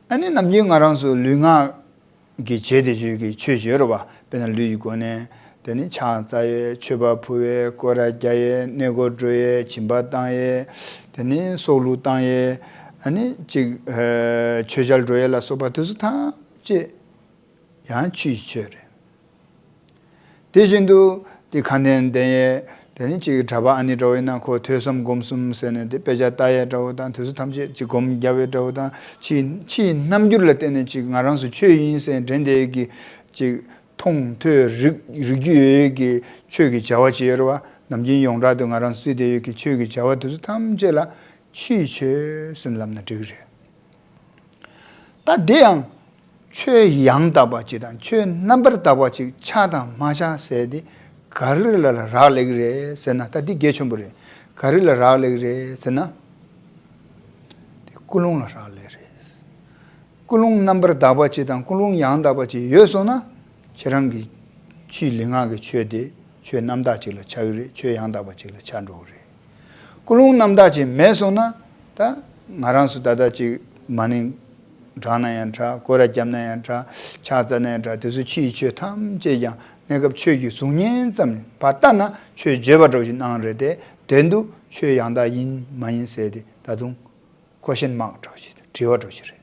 ཨ་ནི་ནམ་རྒྱུན་ང་རང་ཚོ་ལུས་ངག་གི་བྱེད་དེ་བྱེད་ཀྱི་ཆོས་བྱེད་རོ་བ། དཔེར་ན་ལུས་ཀྱི་སྒོ་ནས་དེ་ནི་ཕྱག་འཚལ་ཡས། མཆོད་པ་ཕུལ་བས། སྐོར་ར་རྒྱག་ཡས། གནས་སྐོར་འགྲོ་ཡས། སྦྱིན་པ་བཏང་ཡས། དེ་ནི་སྲོག་བླུ་བཏང་ཡས། ཨ་ནི་ཅིག་མཆོད་མཇལ་འགྲོ་ཡས་ལ་སོགས་པ་དེ་ཚོ་ཐམས་ཅད་ཡང་ཕྱི་ཡི་ཆོས་རེད། དེ་བཞིན་དུ་དེ་ཁ་འདོན་འདོན་ཡས། དེ་ནི་ཅིག་གྲྭ་པ་ཨ་ནི་འདྲ་བོ་ཡིན་ན་ཁོ་ཐོས་བསམ་སྒོམ་གསུམ་ཟེར་ནས་དེ་དཔེ་ཆ་ལྟ་ཡས་འདྲ་བོ་དང་དེ་ཚོ་ཐམས་ཅད་ཅིག་སྒོམ་རྒྱབ་པའི་འདྲ་བོ་དང་། ཕྱིའི་ཕྱིའི་རྣམ་འགྱུར་ལ་བརྟེན་ནས་ཅིག་ང་རང་ཚོ་ཆོས་ཡིན་ཟེར་དྲན་བསྡད་ཀྱི་ཅིག་མཐོང་ཐོས་རིག་རིག་རྒྱུ་ཡོད་ཀྱི་ཆོས་ཀྱི་བྱ་བ་བྱེད་ཡོད་རེད་བ། ནམ་རྒྱུན་ཡོངས་གྲགས་དུ་ང་རང་ཚོ་བརྩིས་བསྡད་ཡོད་ཀྱི་ཆོས་ཀྱི་བྱ་བ་དེ་ཚོ་ཐམས་ཅད་ལ་ཕྱིའི་ཆོས་ཟེར་ལབ་ན་འགྲིག་གི་རེད། ད་དེ་ཡང་ཆོས་ཡང་དག་པ་ཅིག་དང་ཆོས་རྣམ་པར་དག་པ་ཅིག་ཆགས་དང་མ་ཆགས་ཟེར་དེ་ག་རེ་ལ་ལ་རག་ལས་ཀྱི་རེད་ཟེར་ན། ད་འདི་གལ་ཆེན་པོ་རེད། ག་རེ་ལ་རག་ལས་ཀྱི་རེད་ཟེར་ན། དེ་ཀུན་སློང་ལ་རག་ལས་རེད། ཀུན་སློང་རྣམ་པར་དག་པ་ཅིག་དང་ཀུན་སློང་ཡང་དག་པ་ཅིག་ཡོད་སོང་ན། ཁྱེད་རང་གི་ཕྱིའི་ལུས་ངག་གི་ཆོས་དེ་ཆོས་རྣམ་དག་ཅིག་ལ་ཆགས་ཀྱི་རེད། ཆོས་ཡང་དག་པ་ཅིག་ལ་ཆགས་འགྲོ་གི་རེད། ཀུན་སློང་རྣམ་དག་ཅིག་མེད་སོང་ན། ད་ང་རང་ཚོ་ད་ལྟ་ཅིག་མ་ཎི་བགྲང་ན་ཡང་འདྲ། སྐོར་ར་བརྒྱབ་ན་ཡང་འདྲ། ཕྱག་འཚལ་ན་ཡང་འདྲ། དེ་ཚོ་ཕྱིའི་ཆོས་ཐམས་ཅད་ཀྱང་གནས་སྐབས་ཆོས་ཀྱི་གཟུགས་བརྙན་ཙམ་ལ་ལྟ་ན་ཆོས་བརྗོད་པ་འདྲ་བོ་ཞིག་སྣང་རེད་དེ། དོན་དུ་ཆོས་ཡང་དག་ཡིན་མ་ཡིན་ཟེར་དེ་ད་དུང་ཀོ་ཤན་མཱག་འདྲ་བོ་ཞིག་དྲི་བ་འདྲ་བོ་ཞིག་རེད།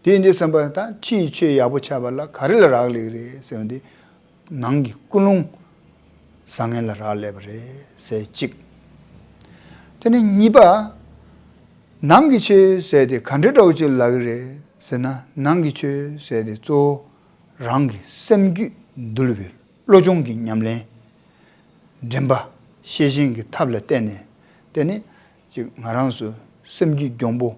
དེ་ཡིན་དུས་བསམ་པ་ད་ཕྱིའི་ཆོས་ཡག་པོ་ཆགས་པ་ལ་ག་རེ་ལ་རག་ལས་རེད་ཟེར་བ་འདི། ནང་གི་ཀུན་སློང་བཟང་ངན་ལ་རག་ལས་པ་རེད་ཟེར་གཅིག་དེ་ནས་གཉིས་པ། ནང་གི་ཆོས་ཟེར་དེ་ག་འདྲ་འདྲ་བོ་ཅིག་ལབ་ཀྱི་རེད་ཟེར་ན། ནང་གི་ཆོས་ཟེར་དེ་གཙོ་བོ་རང་གི་སེམས་རྒྱུད་འདུལ་བའི་བློ་སྦྱོང་གི་ཉམས་ལེན། དྲན་པ་ཤེས་བཞིན་གྱི་ཐབས་ལ་བརྟེན་ནས། དེ་ནི་ཅིག་ང་རང་ཚོ་སེམས་ཀྱི་གྱོང་པོ་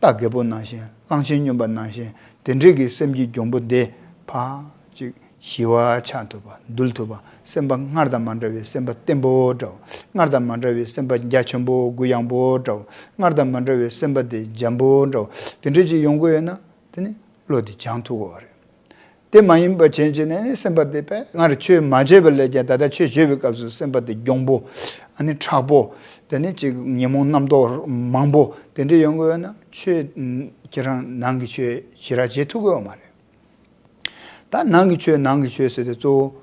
རྟ་རྒད་པོ་ནང་བཞིན། གླང་ཆེན་སྨྱོན་པ་ནང་བཞིན། དེ་འདྲའི་གི་སེམས་ཀྱི་གྱོང་པོ་དེ་ཕར་ཅིག་ཞི་བ་ཆགས་ཐུབ་པ། འདུལ་ཐུབ་པ། སེམས་པ་སྔར་དང་མ་འདྲ་བའི་སེམས་པ་བརྟན་པོ་འདྲ་བོ། སྔར་དང་མ་འདྲ་བའི་སེམས་པ་རྒྱ་ཆེན་པོ་གུ་ཡངས་པོ་འདྲ་བོ། སྔར་དང་མ་འདྲ་བའི་སེམས་པ་དེ་འཇམ་པོ་འདྲ་བོ། དེ་འདྲ་ཅིག་ཡོང་གི་ཡོད་ན། དེ་ནི་བློ་དེ་སྦྱང་ཐུབ་དགོས་པ་རེད། དེ་མ་ཡིན་པ་བྱས་བྱས་ནས་ནི་སེམས་པ་དེ་དཔེ་སྔར་ཆོས་མ་བྱས་པ་ལས་ཀྱང་ད་ལྟ་ཆོས་བྱས་པའི་སྐབས་སུ་སེམས་པ་དེ་གྱོང་པོ། ཨ་ནི་མཁྲེགས་པོ། དེ་ནི་ཅིག་ཉོན་མོངས་རྣམ་རྟོག་མང་པོ་དེ་འདྲ་ཡོང་གི་ཡོད་ན། ཆོས་ཁྱེད་རང་ནང་གི་ཆོས་ཞེ་དྲག་བྱེད་ཐུབ་ཀྱི་ཡོད་མ་རེད། ད་ནང་གི་ཆོས་ནང་གི་ཆོས་ཟེར་དེ་གཙོ་བོ་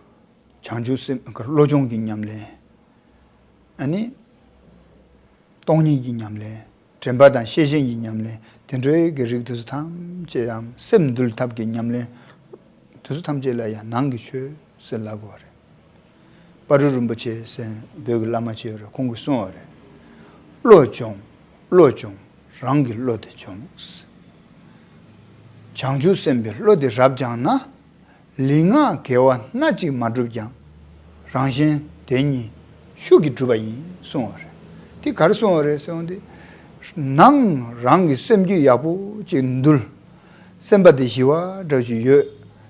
བྱང་ཆུབ་སེམས་བློ་སྦྱོང་གི་ཉམས་ལེན། ཨ་ནི། སྟོང་ཉིད་ཀྱི་ཉམས་ལེན། དྲན་པ་དང་ཤེས་བཞིན་གྱི་ཉམས་ལེན། དེ་འདྲའི་གི་རིགས་དེ་ཚོ་ཐམས་ཅད་ཡང་སེམས་འདུལ་ཐབས་ཀྱི་ཉམས་ལེན། དེ་ཚོ་ཐམས་ཅད་ལ་ཡང་ནང་གི་ཆོས་ཟེར་ལབ་དགོས་པ་རེད། སྤ་རོ་རིན་པོ་ཆེ་ཟེར་བོད་ཀྱི་བླ་མ་ཅིག་ཡོད་རེད། ཁོང་གིས་གསུངས་པ་རེད། བློ་སྦྱོང་། བློ་སྦྱོང་། རང་གི་བློ་དེ་སྦྱོང་། བྱང་ཆུབ་སེམས་དཔའི་བློ་དེ་རབ་སྦྱངས་ན། ལུས་ངག་དགེ་བ་སྣ་གཅིག་མ་བསྒྲུབས་ཀྱང་། རང་གཞན་དོན་གཉིས་ཤུགས་ཀྱིས་འགྲུབ་པ་ཡིན་གསུངས་པ་རེད། དེ་ག་རེ་གསུངས་པ་རེད་ཟེར་བ་འདི། ནང་རང་གི་སེམས་རྒྱུད་ཡག་པོ་ཅིག་འདུལ། སེམས་པ་དེ་ཞི་བ་འདྲ་ཞིག་ཡོད།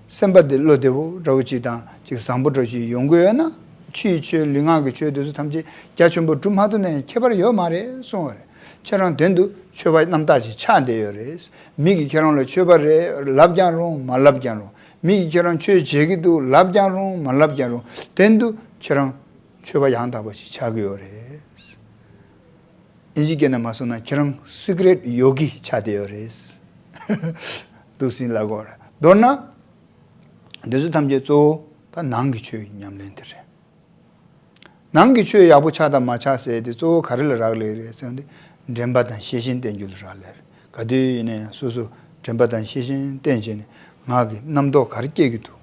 སེམས་པ་དེ་བློ་བདེ་བོ་འདྲ་བོ་ཅིག་དང་ཅིག་བཟང་པོ་འདྲ་ཞིག་ཡོང་གི་ཡོད་ན། ཕྱིའི་ཆོས་ལུས་ངག་གི་ཆོས་དེ་ཚོ་ཐམས་ཅད་རྒྱ་ཆེན་པོ་སྒྲུབ་མ་ཐུབ་ན་ཡང་ཁྱད་པར་ཡོད་མ་རེད་གསུངས་པ་རེད། ཁྱེད་རང་དོན་དུ་ཆོས་པ་རྣམ་དག་ཅིག་ཆགས་བསྡད་ཡོད་རེད། མི་གིས་ཁྱེད་རང་ལ་ཆོས་པ་རེད་ལབ་ཀྱང་རུང་མ་ལབ་ཀྱང་རུང་། མི་གིས་ཁྱེད་རང་ཆོས་བྱེད་ཀྱི་འདུག་ལབ་ཀྱང་རུང་མ་ལབ་ཀྱང་རུང་། དོན་དུ་ཁྱེད་རང་ཆོས་པ་ཡང་དག་པ་ཞིག་ཆགས་ཀྱི་ཡོད་རེད། ཨིན་ཇི་སྐད་ནས་མ་སོང་ན་ཁྱེད་རང་སི་ཀི་རེཊ་ཡོ་གི་ཆགས་བསྡད་ཡོད་རེད། འདུག་སེ་ལབ་ཀྱི་ཡོད་རེད། མདོར་ན། འདི་ཚོ་ཐམས་ཅད་གཙོ་བོ་ད་ནང་གི་ཆོས་ཀྱི་ཉམས་ལེན་དེ་རེད། ནང་གི་ཆོས་ཡག་པོ་ཆགས་དང་མ་ཆགས་ཟེར་དེ་གཙོ་བོ་ག་རེ་ལ་རག་ལས་རེད་ཟེར་ན། དྲན་པ་དང་ཤེས་བཞིན་བསྟེན་རྒྱུ་ལ་རག་ལས་རེད། ག་དུས་ཡིན་ན་ཡང་སོ་སོ་དྲན་པ་དང་ཤེས་བཞིན་བསྟེན་བྱས་ནས་ང་གི་རྣམ་རྟོག་ག་རེ་སྐྱེ་གི་འདུག་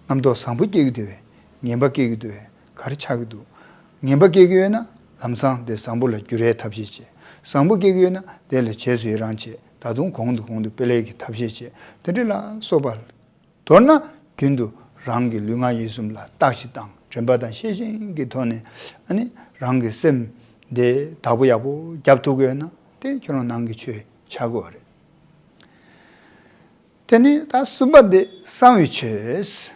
རྣམ་རྟོག་བཟང་པོ་སྐྱེ་གི་འདུག་བས། ངན་པ་སྐྱེ་གི་འདུག་བས། ག་རེ་ཆགས་ཀྱི་འདུག་ངན་པ་སྐྱེ་གི་ཡོད་ན་ལམ་སང་དེ་བཟང་པོ་ལ་བསྒྱུར་ཡའི་ཐབས་ཤེས་བྱེད། བཟང་པོ་སྐྱེ་གི་ཡོད་ན་དེ་ལ་རྗེས་སུ་ཡི་རང་བྱེད། ད་དུང་གོང་དུ་གོང་དུ་སྤེལ་ཡས་ཀྱི་ཐབས་ཤེས་བྱེད། དེ་འདྲ་ལ་སོགས་པ། མདོར་ན་རྒྱུན་དུ་རང་གི་ལུས་ངག་ཡིད་གསུམ་ལ་བརྟག་ཞིབ་དང་དྲན་པ་དང་ཤེས་བཞིན་གྱི་ཐོག་ནས་ཨ་ནི་རང་གི་སེམས་དེ་བདག་པོ་ཡག་པོ་རྒྱབ་ཐུབ་ཀྱི་ཡོད་ན་དེ་ཁྱོད་རང་ནང་གི་ཆོས་ཆགས་དགོས་རེད། དེ་ནི་ད་གསུམ་པ་དེ་གསང་བའི་ཆོས།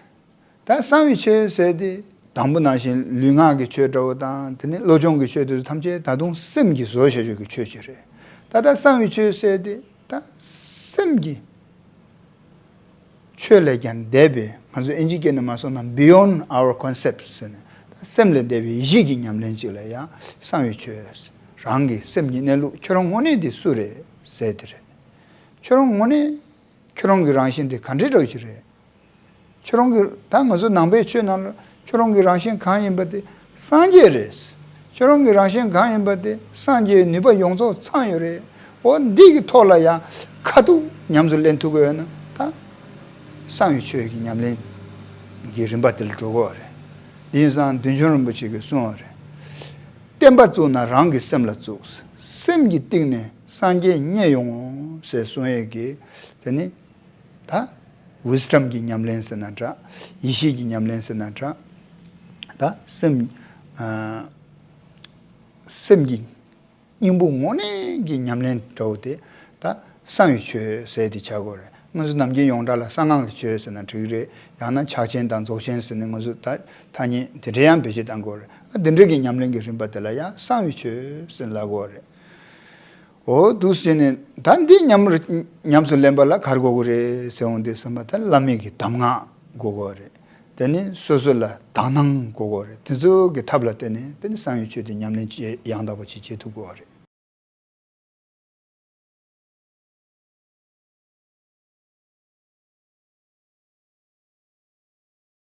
ད་གསང་བའི་ཆོས་ཟེར་དེ་དང་པོ་ནང་བཞིན་ལུས་ངག་གི་ཆོས་འདྲ་བོ་དང་དེ་ནི་བློ་སྦྱོང་གི་ཆོས་དེ་ཚོ་ཐམས་ཅད་ད་དུང་སེམས་ཀྱིས་བཟོ་བྱ་ཆོས་ཀྱི་ཆོས་ཅིག་རེད། ད་ལྟ་གསང་བའི་ཆོས་ཟེར་དེ་ད་སེམས་ཀྱི་ཆོས་ལས་ཀྱང་འདས་པའི་ང་ཚོ་ཨིན་ཇི་སྐད་ནས་མ་སོང་ན་beyond our concepts ཟེར་ནས་ད་སེམས་ལས་འདས་པའི་ཡེ་ཤེས་ཀྱི་ཉམས་ལེན་ཅིག་ལ་ཡང་གསང་བའི་ཆོས། རང་གི་སེམས་ཀྱི་གནས་ལུགས་ཁྱོད་རང་དངོས་གནས་དེ་སུ་རེད་ཟེར་དེ་རེད། ཁྱོད་རང་དངོས་གནས་ཁྱོད་རང་གི་རང་བཞིན་དེ་ག་འདྲའི་འདྲ་བོ་ཞིག་རེད། ཁྱོད་རང་གི་ད་ང་ཚོ་ནང་པའི་ཆོས་ནང་ལ་ཁྱོད་རང་གི་རང་བཞིན་གང་ཡིན་པ་དེ་སངས་རྒྱས་རེད། ཁྱོད་རང་གི་རང་བཞིན་གང་ཡིན་པ་དེ་སངས་རྒྱས་ནུས་པ་ཡོངས་རྫོགས་ཚང་ཡོད་རེད། འོ་འདི་གི་ཐོག་ལ་ཡང་ཁ་ཐུག་ཉམས་སུ་ལེན་ཐུབ་ཀྱི་ཡོད་ན་ད་གསང་བའི་ཆོས་ཀྱི་ཉམས་ལེན་གྱི་རིམ་པ་དེ་ལ་འགྲོ་དགོས་པ་རེད། དེ་ཡིན་ཙང་བདུད་འཇོམས་རིན་པོ་ཆེ་གིས་གསུངས་པ་རེད། བསྟན་པ་བཙུགས་ན་རང་གི་སེམས་ལ་བཙུགས། སེམས་ཀྱི་གཏིང་ནས་སངས་རྒྱས་རྙེད་ཡོང་ངོ་ཟེར་གསུང་ཡས་ཀྱི་དེ་ནི། ད་ཝིས་ཌམ་གྱི་ཉམས་ལེན་ཟེར་ན་འདྲ། ཡེ་ཤེས་ཀྱི་ཉམས་ལེན་ཟེར་ན་འདྲ། ད་སེམས་ཨ་སེམས་ཀྱི་སྙིང་པོ་དངོས་གནས་ཀྱི་ཉམས་ལེན་འདྲ་བོ་དེ་ད་གསང་བའི་ཆོས་ཟེར་དེ་བྱ་དགོས་རེད། ང་ཚོ་ནམ་རྒྱུན་ཡོངས་གྲགས་ལ་གསང་སྔགས་ཀྱི་ཆོས་ཟེར་ན་འགྲིག་རེད། ཡང་ན་ཕྱག་ཆེན་དང་རྫོགས་ཆེན་ཟེར་ནས་ང་ཚོ་ད་ཐ་སྙད་དེ་འདྲ་ཡང་བེད་སྤྱོད་གཏང་དགོས་རེད། ཨ་དེ་འདྲ་གི་ཉམས་ལེན་གྱི་རིམ་པ་དེ་ལ་ཡང་གསང་བའི་ཆོས་ཟེར་ལབ་དགོས་རེད། འོ་འདུག་ཟེར་ནས་ད་འདི་ཉམས་ར་ཉམས་སུ་ལེན་པ་ལ་ག་རེ་དགོས་ཀྱི་རེད་ཟེར་འོང་དུས་ཙམ་པ་ད་བླ་མེད་ཀྱི་གདམས་ངག་དགོས་ཀྱི་རེད། དེ་ནི་སོ་སོ་ལ་དག་སྣང་དགོས་ཀྱི་རེད། དེ་ཚོ་གི་ཐབས་ལ་བརྟེན་ནས་དེ་ནི་གསང་བའི་ཆོས་དེ་ཉམས་ལེན་བྱེད་ཡང་དག་པ་ཅིག་བྱེད་ཐུབ་དགོས་པ་རེད།